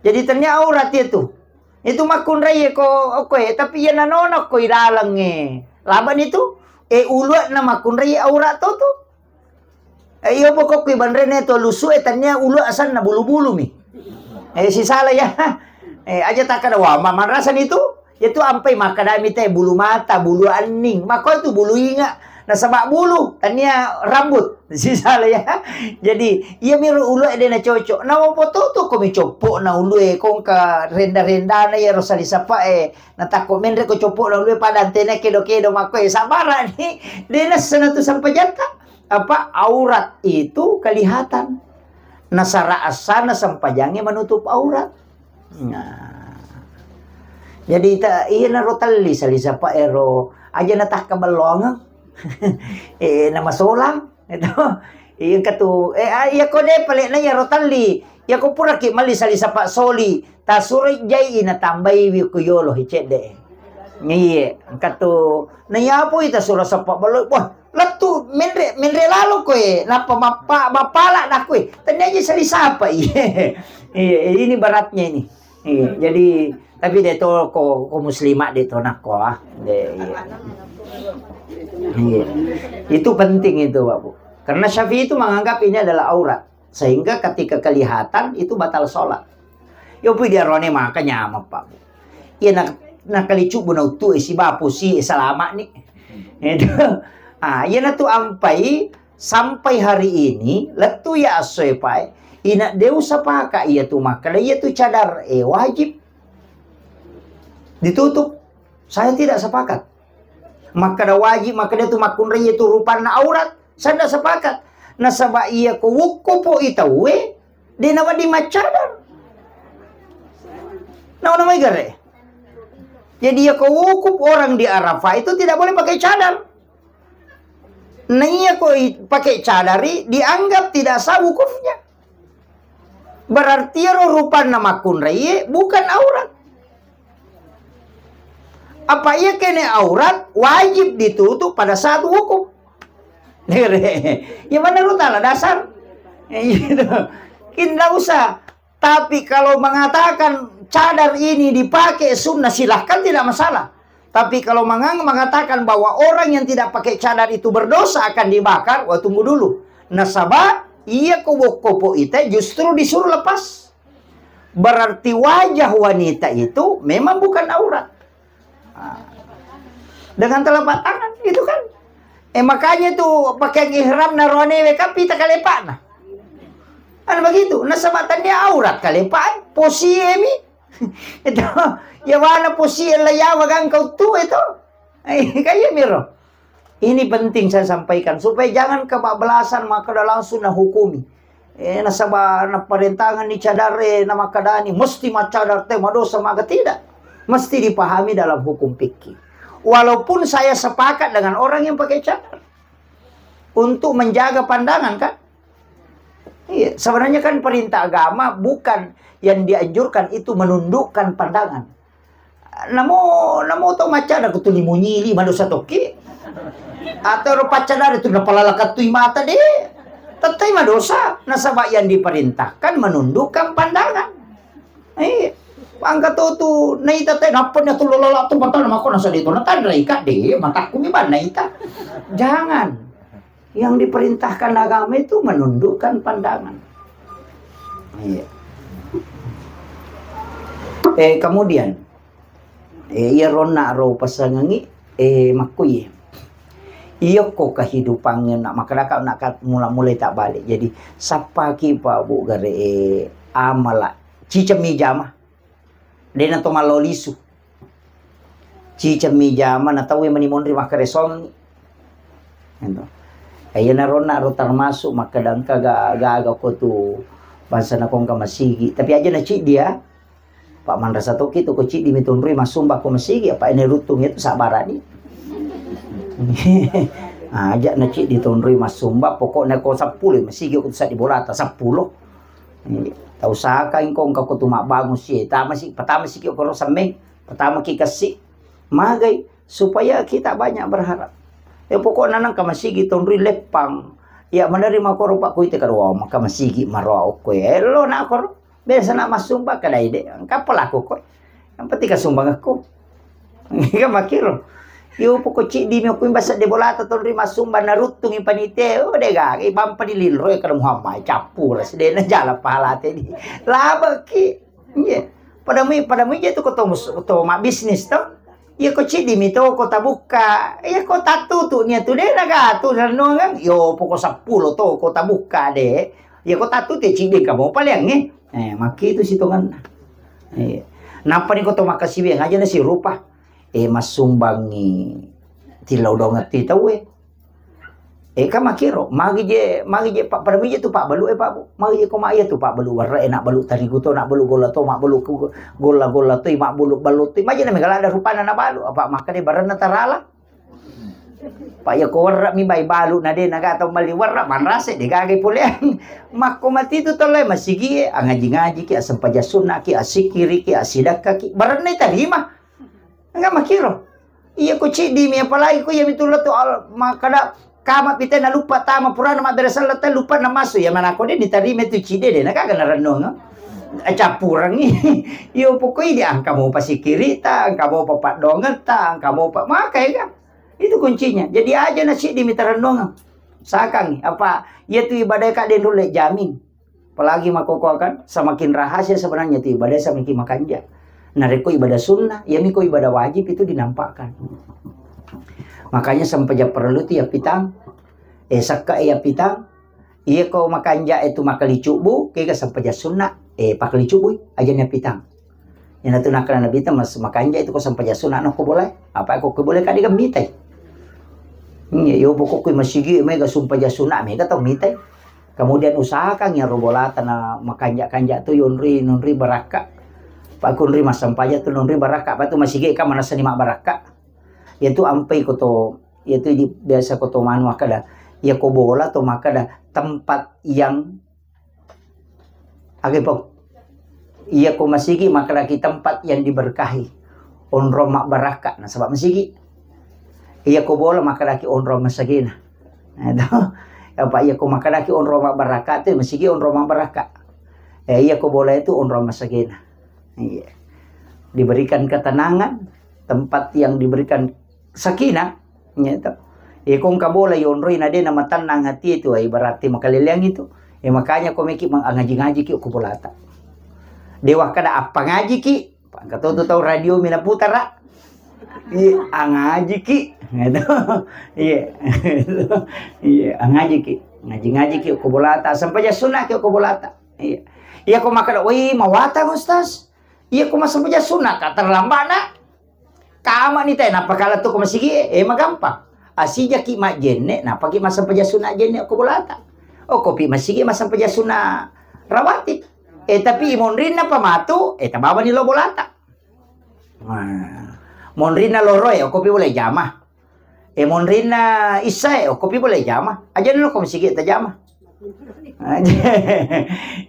Jadi tania aurat iya tu. Itu makkunrai ko, okko e, tapi iya nanona ko i dalengnge. Labani tu, e, ulu'na makkunrai aurat to tu. E, iyo pokokku ibanrene to lusu e tania ulu asanna bulu-bulu mi. E, sisala ya. E, aja takkada, wah, ma-, manrasani tu. Itu ampai makkadami te bulu mata, bulu anning. Mako itu bulu inga. Nasaba bulu, tania rambut. Sisala ya. Jadi, iya miro ulu e de na cocok. Na mopo tutu ko mi coppo na ulu e, ko engka renda-rendana iyaro sali sapa e. Natakko menre ko coppo na ulu e pada antena kedo-kedo mako e. Sabara ni, de nassana tu sampajatta. Apa aurat itu kelihatan. Nasara asana sempajange menutup aurat. Nah. Jadi ta-, iya naro telli sali sapa ero aja natakka bellongeng. Eh, nama solang. Itu. Iya engka tu, eh, ah, iya ko de pale na iyaro telli. Iya ko puraki melli sali sapa soli, tasuroi jai natambaiwi ku yolo hi cedde. Iya, engka tu. Na iya pui tasuro sapa bello. Wah, lettu menre, menre lalo koe. Nappa mappa-, mappala na koe. Tania aja sali sapa. Iya. Iya, ini beratnya ini. Iya, jadi tapi de to ko, ko muslimat de to nakko, ah. De, iya. Iya. Itu penting itu, Bapak. Karena Syafi'i itu menganggap ini adalah aurat. Sehingga ketika kelihatan itu batal sholat. Yo pui diarone maka nyameng, Pak. Iya nak, nakali cubu na utu e sibapu si e salama ni. Itu. Ah, iya na tu ampai sampai hari ini, lettu ya asso e pae, ina de usapaka iya tu makkeda iya tu cadar e wajib ditutup. Saya tidak sepakat. Makkeda wajib, makkeda tu makkunrai iya tu rupanna aurat, saya tidak sepakat. Nasaba iya ko wukku po i tauwe, de nawedding maccadar. Nauna mai gare. Jadi, ya, ko wukuf orang di Arafah itu tidak boleh pakai cadar. Nah, iya, ko i-, pakai cadari dianggap tidak sah wukufnya. Berarti ero rupanna makkunraie bukan aurat. Apa iya kene aurat wajib ditutup pada saat wukuf. Ya, mana lu tala dasar? Ya, gitu. Kin ndak usah. Tapi kalau mengatakan cadar ini dipakai sunnah, silahkan, tidak masalah. Tapi kalau mengang-, mengatakan bahwa orang yang tidak pakai cadar itu berdosa, akan dibakar, wah, tunggu dulu. Nasaba, iya ko bokko po ita justru disuruh lepas. Berarti wajah wanita itu memang bukan aurat. Ah. Dengan telapak tangan, itu kan. Eh, makanya itu pakaian ihram naroane we kan pita kalepana. Kan begitu. Nasaba tania aurat kalepa, eh, posie mi. Itu, ya, mana posie la yawa gangka uttu itu. Eh, kayak miro. Ini penting saya sampaikan, supaya jangan kebablasan, maka langsung nahukumi. Eh, nasaba naparentangan ni cadare, namakadani, mesti maccadar te, madosa maka tidak. Mesti dipahami dalam hukum fikih. Walaupun saya sepakat dengan orang yang pakai cadar untuk menjaga pandangan, kan? Iya, sebenarnya kan perintah agama bukan yang dianjurkan itu menundukkan pandangan. Namo, namo to maccadar ko tuli munyili, madosa tokki. Atau ro paccadar tu napalalakatui mata de. Tettai madosa, nasaba yang diperintahkan menundukkan pandangan. Eh, angka to tu naita te nappa ni tu lolala tu mata mako nasa de to natanrai ka de, matakku mi ban naita. Jangan. Yang diperintahkan agama itu menundukkan pandangan. Iya. Eh, kemudian, eh, iya ronna ro pasangangi, eh, makkuye. Iya ko kehidupannya nak makaraka nak kat-, mula-mulai tak balik. Jadi, sappaki pa bu gare, eh, amala. Cicemmi jama. Dena to mallo lisu. Cicemmi jama na tauwe mani monri makkaresongi. Ento. Iya na ronna ro termasuk makkadangka ga-, gaga ko tu bangsa na kongka masigi. Tapi aja na ciddi ya. Pak manrasa toki tu ko ciddi mi tonroi massumba ko masigi, apa ini rutung itu sabarani. Aja na ciddi tonroi massumba, pokoknya ko seppulo masigi ko tu sa di bolata seppulo. Iya. Tau saka engko engka ko tu mabbangun si, tama si, pertama si ki okoro semmeng, pertama ki kessi, magai, supaya kita banyak berharap. Ya pokokna nang ka masigi tonroi leppang. Ya menerima koro pak kuite karo maka masigi maroa okko ya. Elo na koro. Biasa na massumba kadai de. Engka pelaku ko. Yang penting ka sumbang aku. Iya makkiro. Yo poko ciddi mi okko imbasa de bolata tonroi massumba naruttungi panitia. Oh de gaga ibampa di lilro ya kada Muhammad cappura sedena jala pahalate di. Labeki. Iya. Pada mui, pada mui je tu ko to mus-, to mabbisnis to. Iya ko ciddi mi to ko tabukka. Iya ko tattutu nia tu de naga tu renungan. Yo poko seppulo to ko tabukka de. Iya ko tattutu ciddi kamu paling eh. Eh, makki tu sitonganna. Iya. Nappa ni ko to makkasiwiang aja na sirupa. Eh, massumbangi tilau dongeng ti tauwe. Eh, kan makkiro, magi je, magi je, pa-, pada mui je tu pabbalu, eh, Pak, Bu. Magi je ko ma iya tu pabbalu warra, eh, nak balu tarigu to, nak balu golla to, mak balu ku-, golla-golla to, mak balu balu to. Magi na mega lada rupana na balu, apa makkade baranna tarala. Pak ya ko warra mi bai balu na de naga tau mali warra, manrase de gaga poleang. Makko mati tu tolle masigi, eh, angaji-ngaji ki, asempajang sunna ki, asikiri ki, asidakka ki. Baranna tarima. Enggak makkiro. Iya ko ciddi mi, apalagi ko iya mi tu lettu al-, makkada kama pite na luppa tama purana mabbere selleng te luppa na massu. Iya manako de ditarima tu ciddi de na gaga na renung. Cappurangi. Iyo pokoi di angka mopa sikirita, angka mopa paddongetta, angka mopa makai ga. Itu kuncinya. Jadi aja na ciddi mi tarennungeng. Sakangi apa iya tu ibadah ka de nulle jamin. Apalagi makkokkoe kan, semakin rahasia sebenarnya tu ibadah, semakin makanja. Narekko ibadah sunnah, iyami ko ibadah wajib itu dinampakkan. Makanya sempajang parellu tu yappitang, eh, sakka e yappitang, iya ko makanja itu makkalicubbu, kega sempajang sunnah, eh, pakkalicubbu, aja ni yappitang. Iyanatu nakkeda Nabitta, mas-, makanja itu ko sempajang sunna nokko bolae. Apa ko ko bolae kade mitai. Iya, yo pokokku masigi mega sempajang sunna mega tau mitai. Kemudian usahakan ya robolata na makanja-kanja tu yonri nonri barakka. Pakkunri massempajang tu nonroi barakka, apa tu masigi ka manessani mabbarakka. Iyatu ampai ko to, iyatu di, biasa ko to manu makkeda, iya ko bola to makkeda tempat yang, age po. Iya ko masigi makkedaki tempat yang diberkahi. Onrong mabbarakka nasaba masigi. Iya ko bola makkedaki onrong masagena. Nah, itu. Apa iya ko makkedaki onrong mabbarakka tu masigi onrong mabbarakka. Eh, iya ko bola itu onrong masagena. Iya. Diberikan ketenangan, tempat yang diberikan sakinah, gitu. Iya, ko engka bola yonroi na de na matannang hati itu, eh, berarti makaleleang itu. Eh, makanya ko meki mang-, ngaji-ngaji ki ko bolata. Dewa kada apa ngaji ki, engka to tu tau radio mina putara. Iya, angaji ki. Gitu. Iya. Iya, angaji ki. Ngaji-ngaji ki ko bolata, sampai ja sunat ki ko bolata. Iya. Iya, ko makkeda, "Woi, mawatang, Ustaz." Iya, ko massempajang sunna ka terlambat na. Kama ni te, nappa kala tu ko masigi e, eh, magampang. Asijaki majjenne, napaki massempajang sunna jenne ko bolata. Oh, kopi masigi massempajang sunna rawatib. Eh, tapi monrinna pamatu, eh, tabawani lo bolata. Nah, monrinna loro e, oh, kopi boleh jama. Eh, monrinna issae, oh, kopi boleh jama. Aja dulu ko masigi tajama.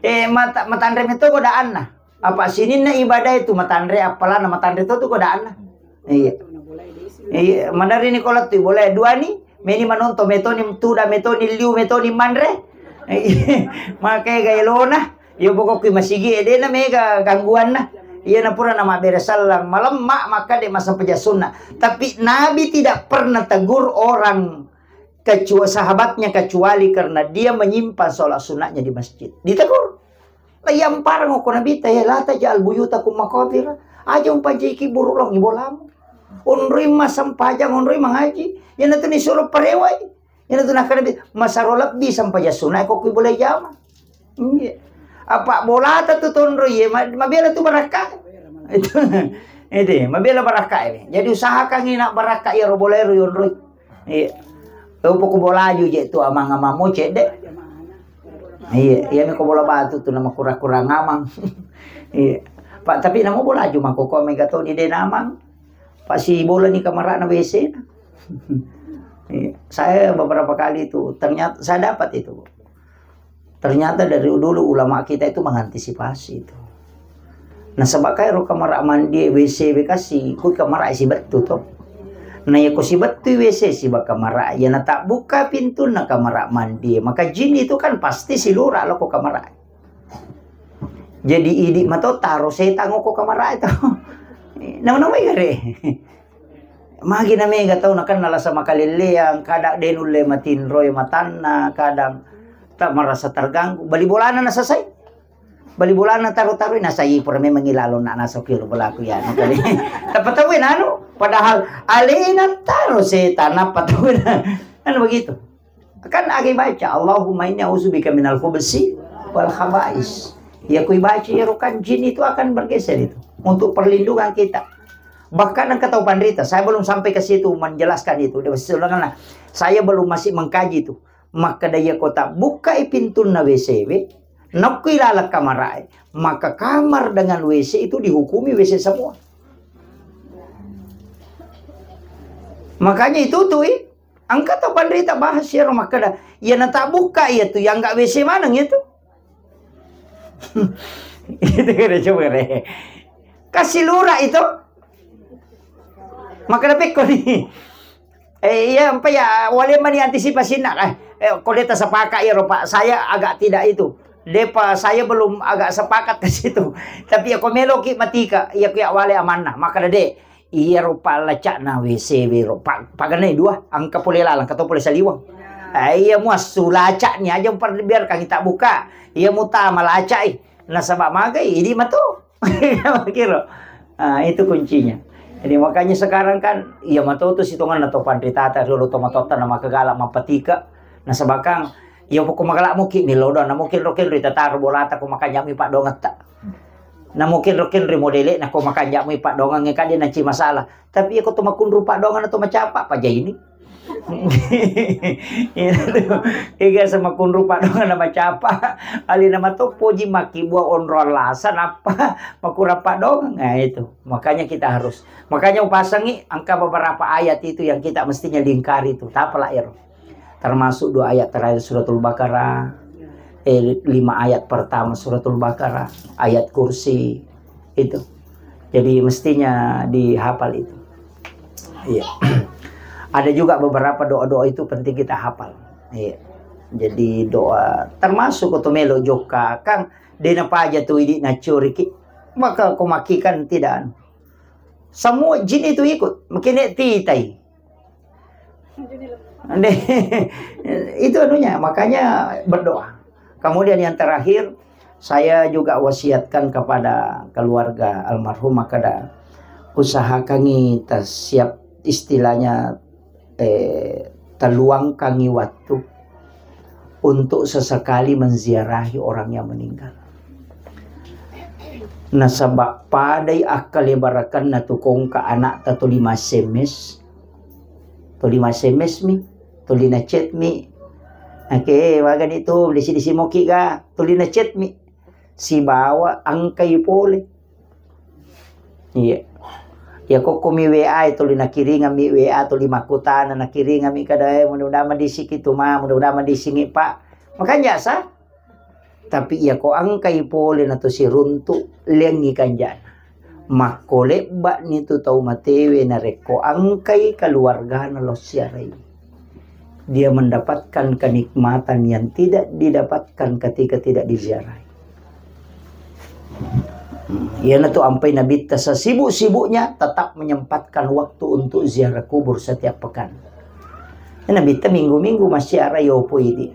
Eh, mata-, matanre meto godaanna. Apa sininna ibadah itu matanre, apalana matanre to tu godaanna. Iya. Iya, madari ni kola tu boleh dua ni, meni manonto metoni tuda, metoni liu, metoni manre. Iya, makai gaelona. Iya, pokokku masigi e, dena mega gangguanna. Iya, na pura na mabbere sallang, malemma, maka de massempajang sunna. Tapi Nabi tidak pernah tegur orang kecua-, sahabatnya kecuali karena dia menyimpan sholat sunatnya di masjid. Ditegur. La yamparang ko Nabi ta, "Eh, la taj'al buyutakum maqabira." Aja umpajaiki buru langi bolamu. Onroi massempajang, onroi mangaji. Iyanatu nisuro parewai. Iyanatu nakkeda Nabi, "Masaro lebbi sempajang sunna ko kui boleh jama." Iya. Apa bolata tu tonroi, iya, ma-, mabela tu barakka. Itu. Itu, mabela barakka ini. Jadi usahakan ina barakka iya ro boleh ro yonroi. Iya. Tau poko bolaju je tu amang-amang mo cedde. Iya, iya mi ko bola batu tu nama kura-kura ngamang. Iya. Pak, tapi namo bolaju mako ko mega to di denamang. Pak si bola ni kamarana W C na. Iya. Saya beberapa kali itu ternyata saya dapat itu. Ternyata dari dulu ulama kita itu mengantisipasi itu. Nasaba kae ro kamara mandi W C bekasi, ku kamara sibettu to. Na iya ko sibettu W C siba kamara, iya natabbuka pintunna kamara mandi, maka jin itu kan pasti silura lo ko kamara. Jadi idi mato taro setang ko kamara itu. Nama-nama gare. Magi na mega tau nakenna lasa makalelleang, kadang de nulle matinroi matanna, kadang tak merasa terganggu. Bali bolana nasasai. Bali bolana taro-taroi nasai pura memang ilalo nak naso kilo belaku ya. Tapatau nanu, padahal alena taro setan apa tau anu begitu. Kan agi baca, "Allahumma inni a'udzubika minal khubsi wal khaba'is." Ya kui baca ya kan jin itu akan bergeser itu untuk perlindungan kita. Bahkan engka tau panrita, saya belum sampai ke situ menjelaskan itu. Dia masih ulangan lah. Saya belum masih mengkaji itu. Maka daya kota buka pintunna W C W, nakku ilalak kamar, maka kamar dengan W C itu dihukumi W C semua. Makanya itu tuh, ih, Engka tau panrita bahas iyaro makkeda, iyana tabbukka iya tu, iya nggak W C maneng iya tu. Itu kira coba re. Kasi lura itu. Makkeda pekko ni. Eh, iya, empa ya, wale mani antisipasi nak, eh, eh, ko de tasepaka iyaro, Pak. Saya agak tidak itu. Depa, saya belum agak sepakat ke situ. Tapi ya ko meloki matika, iya ku ya wale amanna. Makkeda de, Iyaro pallaca'na W C wero, pa-, paganai dua, engka pole laleng, engka to pole saliweng. Eh, iya muassu laca'ni aja, biarkan kita buka. Iya mutama laca'i. Nasaba magai, idi mato. Kiro. Ah, itu kuncinya. Jadi makanya sekarang kan, iya mato tu sitonganna to panritata, riolo to matotta na makagala mapatika. Nasaba kan, iya poko magala muki milo do, na mungkin rokin rita taro bolata ko makanya mi padongetta. Na mungkin rokin ri modele na ko makanja mui padongang e kade nanci masalah. Tapi iya ko to makunru padongang atau macapa paja ini. Itu, ega sama kunru padongan nama capa, alina matoppoji makkibua onro allasa, nappa makurang padongan. Nah, itu. Makanya kita harus, makanya upasangi angka beberapa ayat itu yang kita mestinya lingkari itu. Tapala ero. Termasuk dua ayat terakhir Suratul Baqarah, eh, lima ayat pertama Suratul Baqarah, ayat kursi, itu. Jadi mestinya dihafal itu. Iya. Ada juga beberapa doa-doa itu penting kita hafal. Iya. Jadi doa termasuk ko to melo jokka, kan dena paja tu idi nacuriki. Maka ko maki kan tidak anu. Semua jin itu ikut, mungkin titai. Itu anunya, makanya berdoa. Kemudian yang terakhir, saya juga wasiatkan kepada keluarga almarhum, makada usahakangi ta siap, istilahnya, eh, taluangkangi waktu untuk sesekali menziarahi orang yang meninggal. Nasaba padai akkalebarakanna tu kongka anakta tuli ma S M S, tuli ma S M S mi, tuli na chat mi. Oke, wagani tu, disi-disi moki ga, tuli na chat mi. Sibawa angkai pole. Iya. Ya kokko mi W A e, tuli nakiringan mi W A, tuli makkutana, nakiringan mi kada, eh, mudah-mudahan madisiki tu ma, mudah-mudahan madisingi Pak. Makanja sa. Tapi iya ko angkai pole na to siruntu, lengi kanjana. Makko lebba ni tu tau matewe narekko angkai keluargana lo siarai. Dia mendapatkan kenikmatan yang tidak didapatkan ketika tidak diziarahi. Hmm, iyanatu ampai Nabitta sesibuk-sibuknya tetap menyempatkan waktu untuk ziarah kubur setiap pekan. Ya, Nabitta minggu-minggu massiara yopo idi.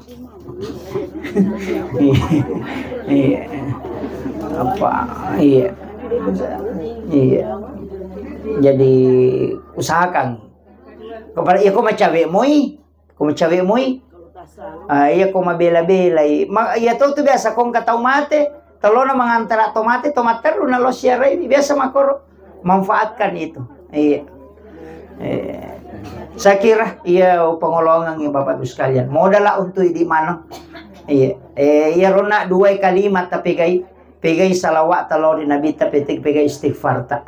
Iya. Iya. Apa? Iya. Iya. Jadi usahakan. Kepada, iya, ko macawe moi. Ko macawe moi. Ah, iya, ko mabela-belai. Ma-, iya to tu biasa ko engka tau mate, telona mangantara to mate, to matteru na lo siarai, biasa makoro. Manfaatkan itu. Iya. Eh, saya kira iya pengolongan ya Bapak Ibu sekalian. Modal lah untuk idi maneng. Iya. Eh, iya rona dua kalimat tapi gai, pegai salawat talo di Nabi tapi pegai istighfar ta.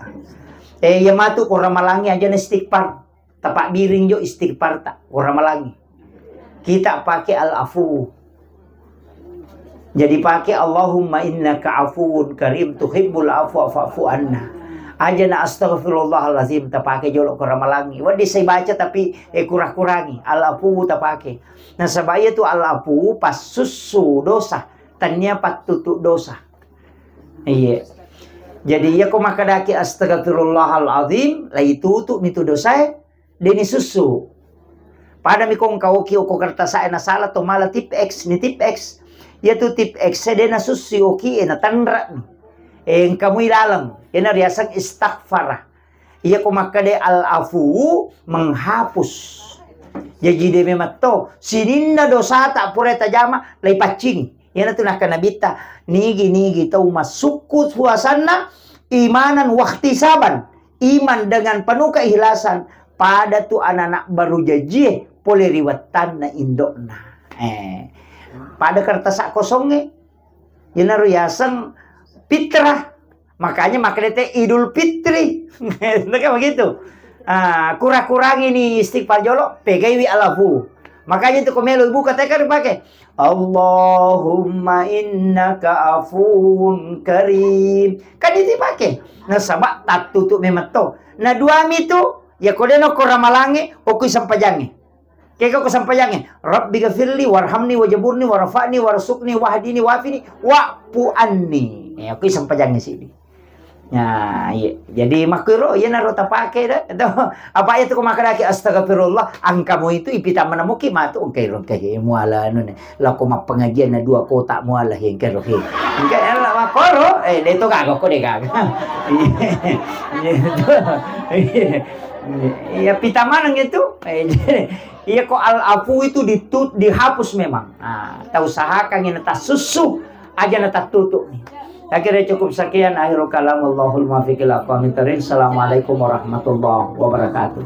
Eh, iya matu ko ramalangi aja na istighfar. Tapabbiring jo istighfar ta, ko ramalangi. Kita pakai al-afu. Jadi pakai Allahumma innaka afuwun karim tuhibbul afwa fa'fu anna. Aja na astaghfirullahalazim tapake jolo ko ramalangi. Wedding sai baca tapi, eh, kurang-kurangi. Al-afu tapake. Nasaba iya tu al-afu passussu dosa, tania pattutu dosa. Iya. Jadi iya ko makkadaki astaghfirullahalazim, lai tutu mi tu dosae. Deni sussu. Pada mi kong kaoki oko kertas ae nasala to mala tip X ni tip X. Iya tu tip X e dena sussu oki e na tanra mi. Engka mui laleng. Ena riaseng istaghfara. Iya ko makkade al-afu menghapus. Jaji de memang to sininna dosata pura tajama lai paccingi. Iyana tu nakkeda Nabitta, nigi-nigi tau massukku puasanna imanan wahtisaban, iman dengan penuh keikhlasan, pada tu anak-anak baru jajie pole ri wettanna indo'na. Eh, pada kertas kosongnge, iyanaro yaseng fitrah. Makanya makkedete Idul Fitri. Kan begitu. Ah, kura-kurangi ni istighfar jolo, pegaiwi alafu. Makanya itu ko melo ibu katanya kan dipakai. Allahumma innaka afuwun karim. Kan itu dipakai. Nasaba tattutu memang to. Nah, dua mi tu, ya kodeno ko ramalange, okui sempajange. Kega ko sempajange, Rabbi gafirli warhamni wajaburni warfa'ni warzuqni wahdini wafini wa'fu anni. Ya, okui sempajange sini. Nah, iya. Jadi makkuro, iya naro tapake dah. Itu apa itu ko makkadaki astagfirullah, angkamu itu ipita manamuki matu engkai rongkai muala anu ne. Lako mappengajian na dua kota muala he engkai rohe. Engkai ala makkoro, eh, de to gaga ko de gaga. Iya. Iya, pita maneng itu. Eh, iya ko al-afu itu ditut-, dihapus memang. Nah, tau usahakan ini tasussu aja na tattutu. Akhirnya cukup sekian, akhirul kalam, wallahul muwaffiq ila aqwamit thariq. Assalamualaikum warahmatullahi wabarakatuh.